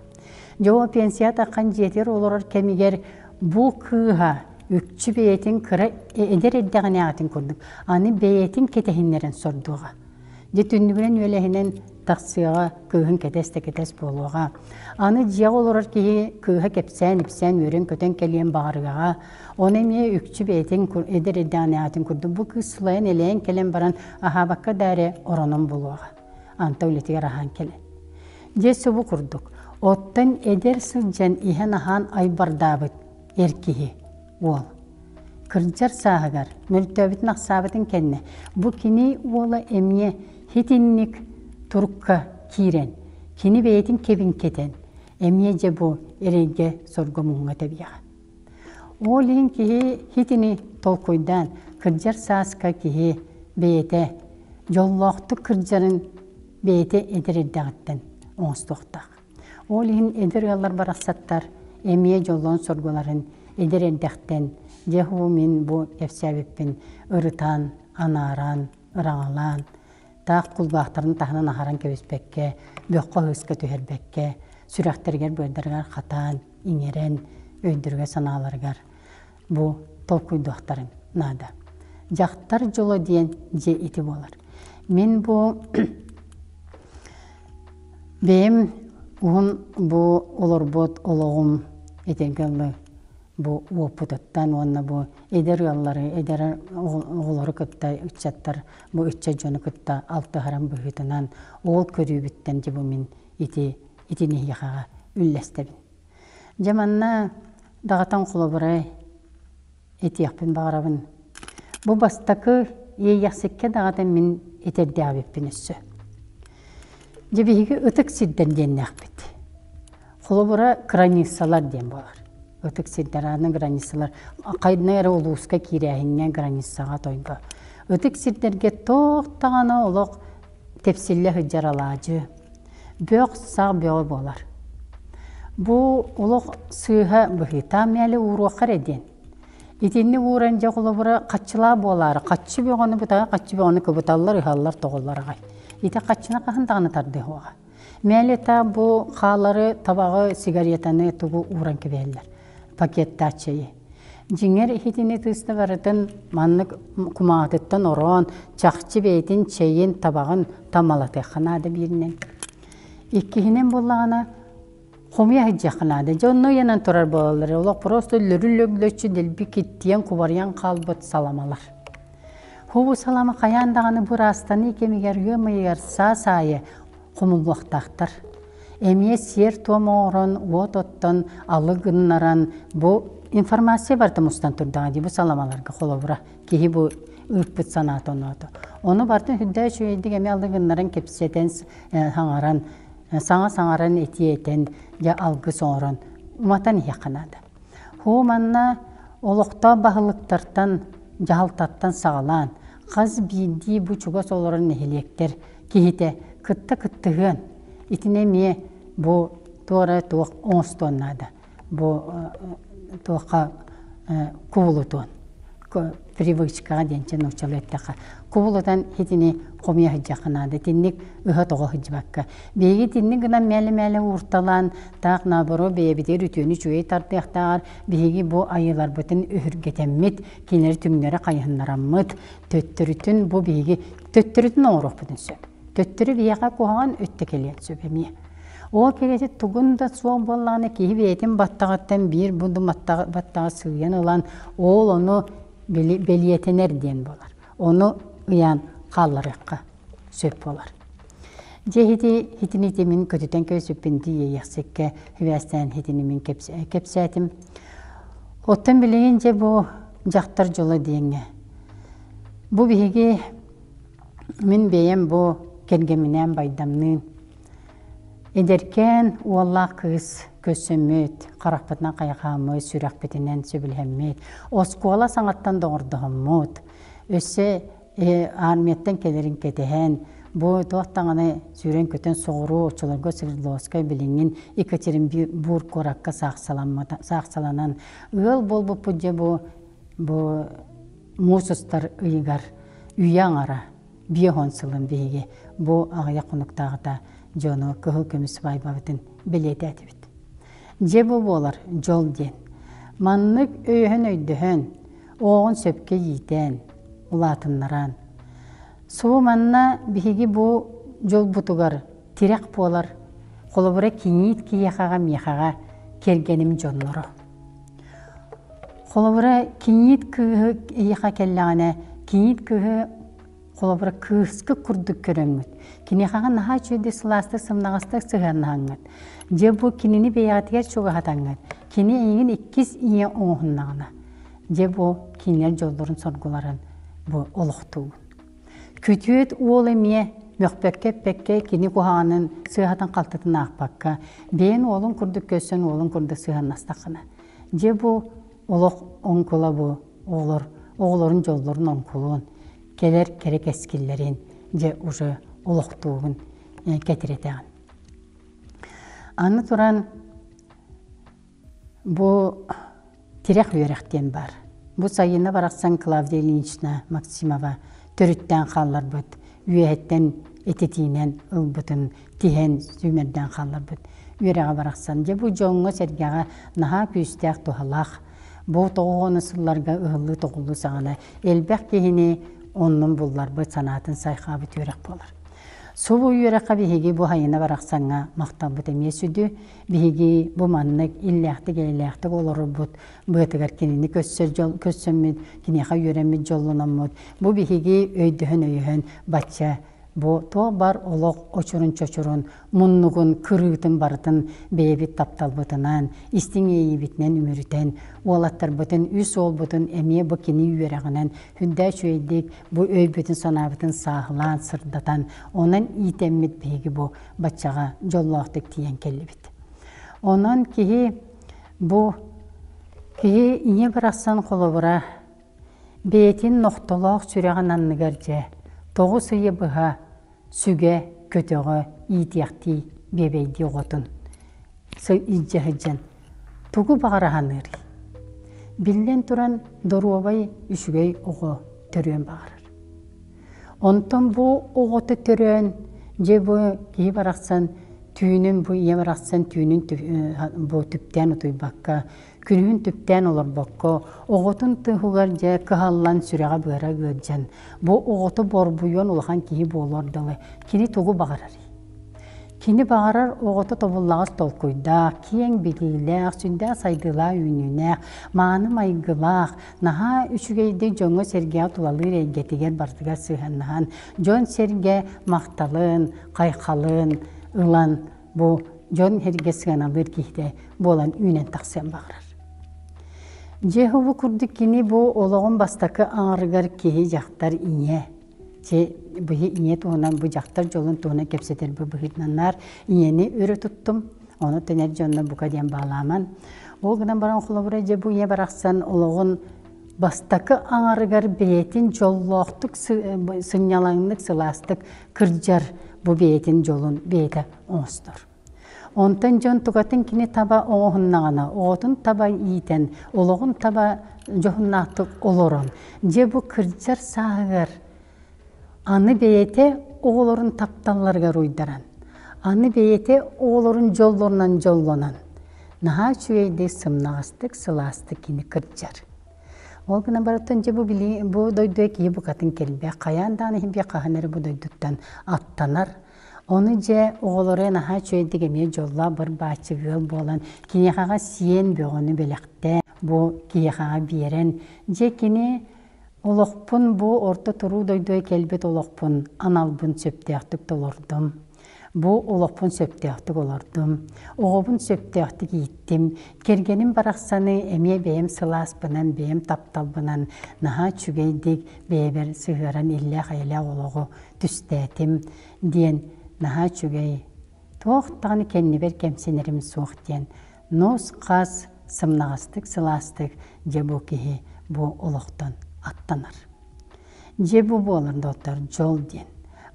Дьэ ол пенсияҕа таххан дьиэтигэр олорор кэмигэр бу кыыһа үкчү бэйэтин кыра эдэр эрдэҕинээҕитин курдук аны бэйэтин кэтэһиннэрэн сордуоҕа. Дьэ түннүгүнэн үөлэһинэн тахсыаҕа, кыыһын кэтэс да кэтэс буолуоҕа. Аны дьиэҕэ олорор киһи кыыһа кэпсээн-ипсээн үөрэн-көтөн кэлиэн баҕарыаҕа. Ону эмиэ үкчү бэйэтин эдэр эрдэҕинээҕитин курдук бу кыыс сылайан-элэйэн кэлэн баран аһаабакка да эрэ оронон булуоҕа. Анта үлэтигэр аһаан кэлэн. Дьэ субу курдук. Оттон эдэр сылдьан иһэн-аһаан айбардаабыт эр киһи уол. Кырдьар сааһыгар, мөлтөөбүтүн-ахсаабытын кэннэ, бу кини уола эмиэ итинник турукка киирэн, кини бэйэтин кэбин кэтэн, эмиэ дьэ бу эрэйгэ сорго-муҥҥа тэбиэҕэ. Ол иһин киһи итини толкуйдаан, кырдьар сааска киһи бэйэтэ дьоллоохтук кырдьарын бэйэтэ эдэр эрдэҕиттэн оҥостуохтаах. Ол иһин эдэр ыаллар барахсаттар эмиэ дьоллоон соргуларын эдэр эрдэхтэн дьэ һуу мин бу кэпсээбиппин ырытан, анааран, ыраҥалаан, таах кулгаахтарын таһынан аһаран кэбиспэккэ, бөххө-ыһыска түһэрбэккэ, сүрэхтэригэр-быардарыгар хатаан, иҥэрэн, өйдөрүгэр-санааларыгар бу толкуйдуохтарын наада. Дьахтар дьоло диэн дьиэ ити буолар. Мин бу бэйэм уһун бу олорбут олоҕум этэргэ дылы бу уоппутуттан уонна бу эдэр ыаллары, эдэр оҕолору кытта ыччаттар бу ыччат дьону кытта алтыһарым быһыытынан ол көрүүбүттэн дьэ бу мин ити итини эһиэхэҕэ үллэстэбин. Дьэ манна даҕатан холобура этиэхпин баҕарабын. Бу бастакы иэйэхсиккэ даҕатан мин этэрдээбиппин өссө. Дьэ биһиги ытык сирдэр диэннээхпит. Холобура границалар диэн буолар. Ытык сирдэр аны границалар хайдах эрэ улууска киирээһиҥҥэ границаҕа тойго. Ытык сирдэргэ туох даҕаны олох тэпсиллэ сылдьар алаадьы, бөх-сах бөҕө буолар. Бу олох сыыһа быһыыта мээлэ ууруохха эрэ диэн. Итинник ууран дьэ холобура хаччылаа буолаары хаччы бөҕөнү бытаҕа хаччы бөҕөнү кыбыталлар, ыһаллар, тоҕоллор аҕай. Ити хаччыны хаһан даҕаны тардыһыаҕа. Мээлэ бу хаалары, табаҕы, сигаретаны тугу ууран кэбиһэллэр. Пакеттаах чэйи. Дьиҥэр иһитини тыыста барытын маннык кумаҕатыттан ороон, чахчы бэйэтин чэйин, табаҕын тамалатыахха наада бииринэн. Иккиһинэн буоллаҕына, хомуйа сылдьыахха наада. Дьэ онно ыйанан турар буолаллар. Олох просто лөрү-лөглөччү дэлби киттийэн, кубарыйан хаалбыт саламалар. Хобу салама хайаан даҕаны бу ыраастаныы кэмигэр ыам ыйыгар саас аайы хомуллуохтаахтар. Эмиэ сиэр-туом оҥорон, уот оттон, алы гыннаран бу информация барыта мустан турдаҕа дии бу саламаларга холобура киһи бу ыыппыт санаата оноото. Ону барытын үрдээ үчүгэйдик эмиэ алы гыннаран кэпсэтэн, саҥаран, саҥа саҥаран этии этэн, дьэ алгыс оҥорон уматан иһиэххэ наада. Һуу манна олохтоох баһылыктартан, дьаһалтаттан саҕалаан, хас биирдии бу чугас олорор нэһилиэктэр киһитэ кытта кыттыһыан, итини эмиэ бу туора туох оҥостуон наада. Бу туохха кубулутуон привычкаҕа диэн чэ нууччалыы эттэххэ кубулутан итини хомуйа сылдьыахха наада итинник ыһа-тоҕо сылдьыбакка биһиги итинник гынан мээлэ-мээлэ уурталаан таах наоборот бэйэбитигэр үтүөнү үчүгэй тардыахтааҕар биһиги бу айыыларбытын өһүргэтэммит кинилэри түҥнэри хайыһыннараммыт төттөрүтүн бу биһиги төттөрүтүн оҥоруохпутун сөп төттөрү биһиэхэ куһаҕан өттө кэлиэн сөп эмиэ Ол кэриэтэ тугун да суох буоллаҕына киһи бэйэтин баттаҕыттан биир буду баттаҕы сыыйан ылан ол ону бэлиэтэнэр диэн буолар. Ону ыйаан хаалларыахха сөп буолар. Дьэ ити итини ити мин көтүтэн көсүппүн тиийиэхсиккэ сибээстээн итини мин кэпсээтим. Оттон билигин дьэ бу дьахтар дьоло диэҥҥэ. Бу биһиги мин бэйэм бу кэргэминээн Байдамныын Эдэркээн уоллаах кыыс көрсөммүт, харахпытынан хайҕааммыт, сүрэхпитинэн сөбүлэһэммит, оскуола саҥаттан доҕордоһоммут, өссө армияттан кэлэрин кэтэһэн, бу туох даҕаны сүүрэн-көтөн соҕуруу оччолорго Свердловскай билиҥҥин Екатеринбург куоракка саахсаланан ыал буолбуппут дьэ бу бу муус устар ыйыгар үйэ аҥара 50 сылын биһиги бу аҕыйах хонуктааҕыта дьону кыһыл көмүс сыбаайбабытын бэлиэтээтибит. Дьэ бу буолар дьол диэн. Маннык өйөһөн-өйдөһөн, оҕоҕун сөпкө иитэн, улаатыннаран. Субу манна биһиги бу дьолбутугар тирэх буолар, холобура кийиит киһиэхэҕэ миэхэҕэ кэргэним дьонноро. Холобура, кийиит кыыһы эйиэхэ кэллэҕинэ, кийиит кыыһы холобура кыыска курдук көрөҥҥүт. Киниэхэҕэ наһаа үчүгэйдик сылаастык, сымнаҕастык сыһыаннаһаҥҥыт. Дьэ бу кинини бэйэҕитигэр чугаһатаҥҥыт, кини эйигин иккис ийэ оҥоһуннаҕына, дьэ бу кинилэр дьоллорун-соргуларын бу олохтуугун. Күтүөт уол эмиэ мөхпөккө-эппэккэ кини куһаҕанын сыыһатын-халтытын аахпакка, бэйэн уолун курдук көрсөн уолун курдук сыһыаннастаххына, дьэ бу олох оҥкула бу оҕолор оҕолорун дьоллорун оҥкулун, кэлэр кэрэ кэскиллэрин дьэ уже олохтуугун кэтирэтэҕин. Аны туран Бу тирэх үөрэх диэн баар. Бу сайына барахсан Клавдия Ильинична Максимова төрүттээн хаалларбыт, үөһэттэн этитиинэн ылбытын тиһэн сүүмэрдээн хаалларбыт үөрэҕэ барахсан. Дьэ бу дьоҥҥо-сэргэҕэ наһаа күүстээх туһалаах. Бу тоҕоҕону сылларга ыһыллыы-тоҕуллуу саҕана элбэх киһини оннун булларбыт, санаатын сайхаабыт үөрэх буолар. Субу үөрэххэ биһиги бу хайына барахсаҥҥа махталбыт эмиэ сүдү. Биһиги бу маннык иллээхтик-эйэлээхтик олорорбут быатыгар кинини көрсөр дьол көрсөммүт, киниэхэ үөрэммит дьоллономмут. Бу биһиги өйдөһөн-өйөһөн бачча бу туох бар олох очурун-чочурун, муннугун, кырыытын барытын бэйэбит тапталбытынан, истиҥ иэйиибитинэн үмүрүтэн, уолаттарбытын, үс уолбутун эмиэ бу кини үөрэҕинэн үрдээ үчүгэйдик бу өйбүтүн-санаабытын сааһылаан, сырдатан, онон иитэммит биһиги бу баччаҕа дьоллоохтук тиийэн кэллибит. Онон киһи бу киһи ийэ барахсан холобура бэйэтин нохтолоох сүрэҕин анныгар дьэ 9 ыйы быһа сүгэ, көтөҕө, иитиэхтии биэбэйдии оҕотун илдьэ сылдьан тугу баҕара саныырый? Биллэн туран, доруобай, үчүгэй оҕо төрүөн баҕарар. Онтон бу оҕото төрөөн, дьэ бу киһи барахсан түүнүн бу ийэ барахсан түүнүн бу түптээн утуйбакка, күнүһүн түптээн олорбокко, оҕотун туһугар дьэ кыһаллан сүрэҕэ-быара ыалдьан, бу оҕото борбуйуон улахан киһи буолуор дылы кини тугу баҕарарый? Кини баҕарар оҕото тобуллаҕас толкуйдаах, киэҥ билиилээх, сүрдээх сайдыылаах үүнүүнээх, мааны майгылаах, наһаа үчүгэйдик дьоҥҥо-сэргэҕэ тулалыыр эйгэтигэр барытыгар сыһыаннаһан, дьон-сэргэ махталын, хайхалын ылан бу дьон-сэргэ сыаналыыр киһитэ буолан үүнэн тахсыан баҕарар. Дьэ, бу курдук кини бу олоҕун бастакы аҥарыгар киһи дьахтар ийэ Чи быһи ийэ туһунан бу дьахтар дьолун туһунан кэпсэтэр бу быһыытынаннаар ийэни өрө туттум. Ону тэнэр дьонно бука диэн баалааман. Ол гынан баран холобура дьэ бу ийэ барахсан олоҕун бастакы аҥарыгар бэйэтин дьоллоохтук сынньалаҥнык сылаастык кырдьар бу бэйэтин дьолун бэйэтэ оҥостор. Онтон дьон тугатын кини таба оҥоһуннаҕына, оҕотун таба иитэн, олоҕун таба дьоһуннаахтык олорон, дьэ бу кырдьар сааһыгар аны бэйэтэ оҕолорун тапталларыгар уйдаран, аны бэйэтэ оҕолорун дьоллорунан дьоллонон, наһаа үчүгэйдик сымнаҕастык, сылаастык кини кырдьар. Ол гынан барыттан дьэ бу били бу дойдуга киһи букатын кэлбэх, хайаан даҕаны иһин хаһан эрэ бу дойдуттан аттанар, Ону дьэ оҕолоро наһаа үчүгэйдик эмиэ дьоллоох быр-бааччы ыал буолан, киниэхэҕэ сиэн бөҕөнү бэлэхтээн, бу киһиэхэҕэ биэрэн, дьэ кини олохпун бу орто туруу дойдуга кэлбит олохпун аналбын сөптөөхтүк толордум. Бу олохпун сөптөөхтүк олордум. Оҕобун сөптөөхтүк ииттим. Кэргэним барахсаны эмиэ бэйэм сылааспынан, бэйэм тапталбынан наһаа үчүгэйдик бэйэбэр сыһыаран иллээх-эйэлээх олоҕу түстээтим диэн наһаа үчүгэй туох даҕаны кэннибэр кэмсинэрим суох диэн нус-хас сымнаҕастык сылаастык дьэ бу киһи бу олохтон аттанар. Дьэ бу буолар доҕоттор дьол диэн.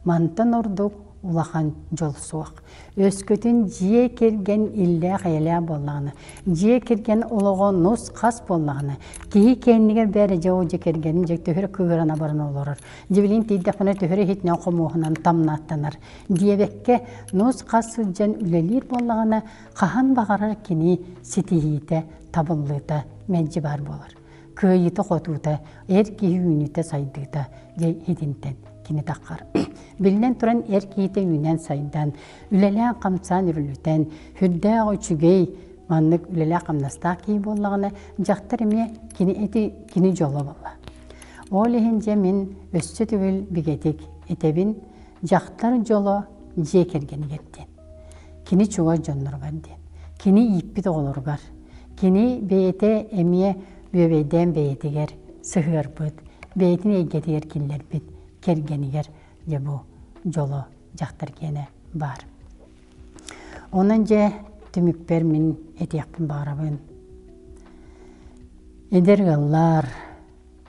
Мантан ордук улахан дьол суох. Өскөтүн дьиэ кэргэн иллээх-эйэлээх буоллаҕына, дьиэ кэргэн олоҕо нус-хас буоллаҕына, киһи кэннигэр бээрэ дьэ ол дьиэ кэргэнин дьэ төһө кыырана баран олорор. Дьибилин тиийдэхпинэ төһө иһитинэн хомуоһунан тамнааттанар диэбэккэ нус-хас сылдьан үлэлиир буоллаҕына, хаһан баҕарар кини ситиһиитэ, табыллыыта мэлдьи баар буолар. Кыайыыта-хотуута, эр киһи үүнүүтэ-сайдыыта дьэ итинтэн кини таххар. Биллэн туран, эр киһитэ үүнэн-сайдан, үлэлээн-хамсаан үрүлүтэн, сүрдээх үчүгэй маннык үлэлээх-хамнастаах киһи буоллаҕына, дьахтар эмиэ кини эти кини дьоло буолла. Ол иһин дьэ мин өссө төгүл бигэтик этэбин, дьахтар дьоло дьиэ кэргэнигэр диэн. Кини чугас дьонноругар диэн. Кини ииппит оҕолоругар. Кини бэйэтэ эмиэ бүөбэйдээн бэйэтигэр сыһыарбыт, бэйэтин эйгэтигэр киллэрбит кэргэнигэр дьэ бу дьоло дьахтар киэнэ баар. Онон дьэ түмүкпэр мин этиэхпин баҕарабын. Эдэр ыаллар,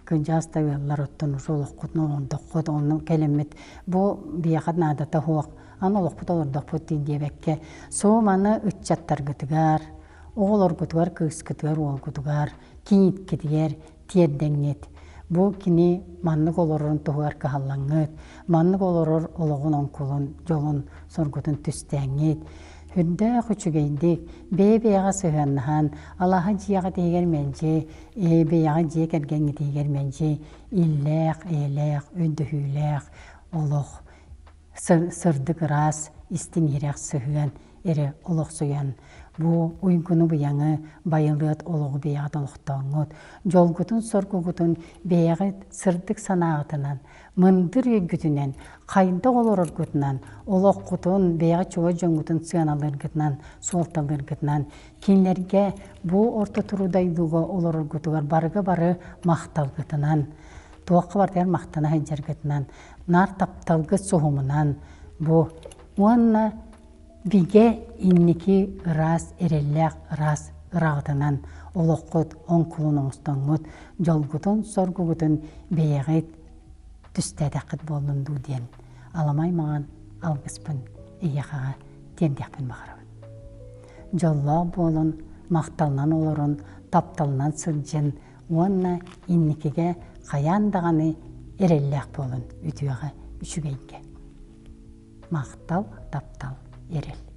кырдьаҕас да ыаллар оттон уже олоххутун олордоххут, онно кэлэммит бу биһиэхэ наадата суох, аны олохпут олордохпут дии диэбэккэ, сууманы ыччаттаргытыгар, оҕолоргутугар, кыыскытыгар, уолгутугар, кийииткитигэр тиэрдэҥҥит. Бу кини маннык олорорун туһугар кыһаллаҥҥыт, маннык олорор олоҕун оҥкулун, дьолун, соргутун түстээҥҥит. Үрдээх үчүгэйдик, бэйэ-бэйэҕэ сыһыаннаһан, алаһа дьиэҕит иһигэр мэлдьи, бэйэҕэ дьиэ кэргэҥҥит иһигэр мэлдьи иллээх, эйэлээх, өйдөһүүлээх олох сырдык ыраас, истиҥ иһирэх сыһыан эрэ олохсуйан, бу уйгуну-быйаҥы байылыат олоҕу бэйэҕит олохтооҥҥут, дьолгутун-соргугутун бэйэҕит сырдык санааҕытынан, мындыр өйгүтүнэн, хайдах олороргутунан, олоххутун, бэйэҕит чугас дьоҥҥутун сыаналыыргытынан, суолталыыргытынан, кинилэргэ бу орто туруу дойдуга олороргутугар барыга бары махталгытынан, туохха барытыгар махтана сылдьаргытынан, наар тапталгыт суһумунан бу уонна бигэ инники ыраас эрэллээх ыраас ыраҕытынан олоххут оҥкулун оҥостоҥҥут дьолгутун-соргугутун бэйэҕит түстээтэххит буоллун дуу диэн аламай маҥан алгыспын эйиэхэҕэ тиэрдиэхпин баҕарабын. Дьоллоох буолун, махталынан олорун, тапталынан сылдьын уонна инникигэ хайаан даҕаны эрэллээх буолун үтүөҕэ, үчүгэйгэ. Махтал, таптал, эрэл.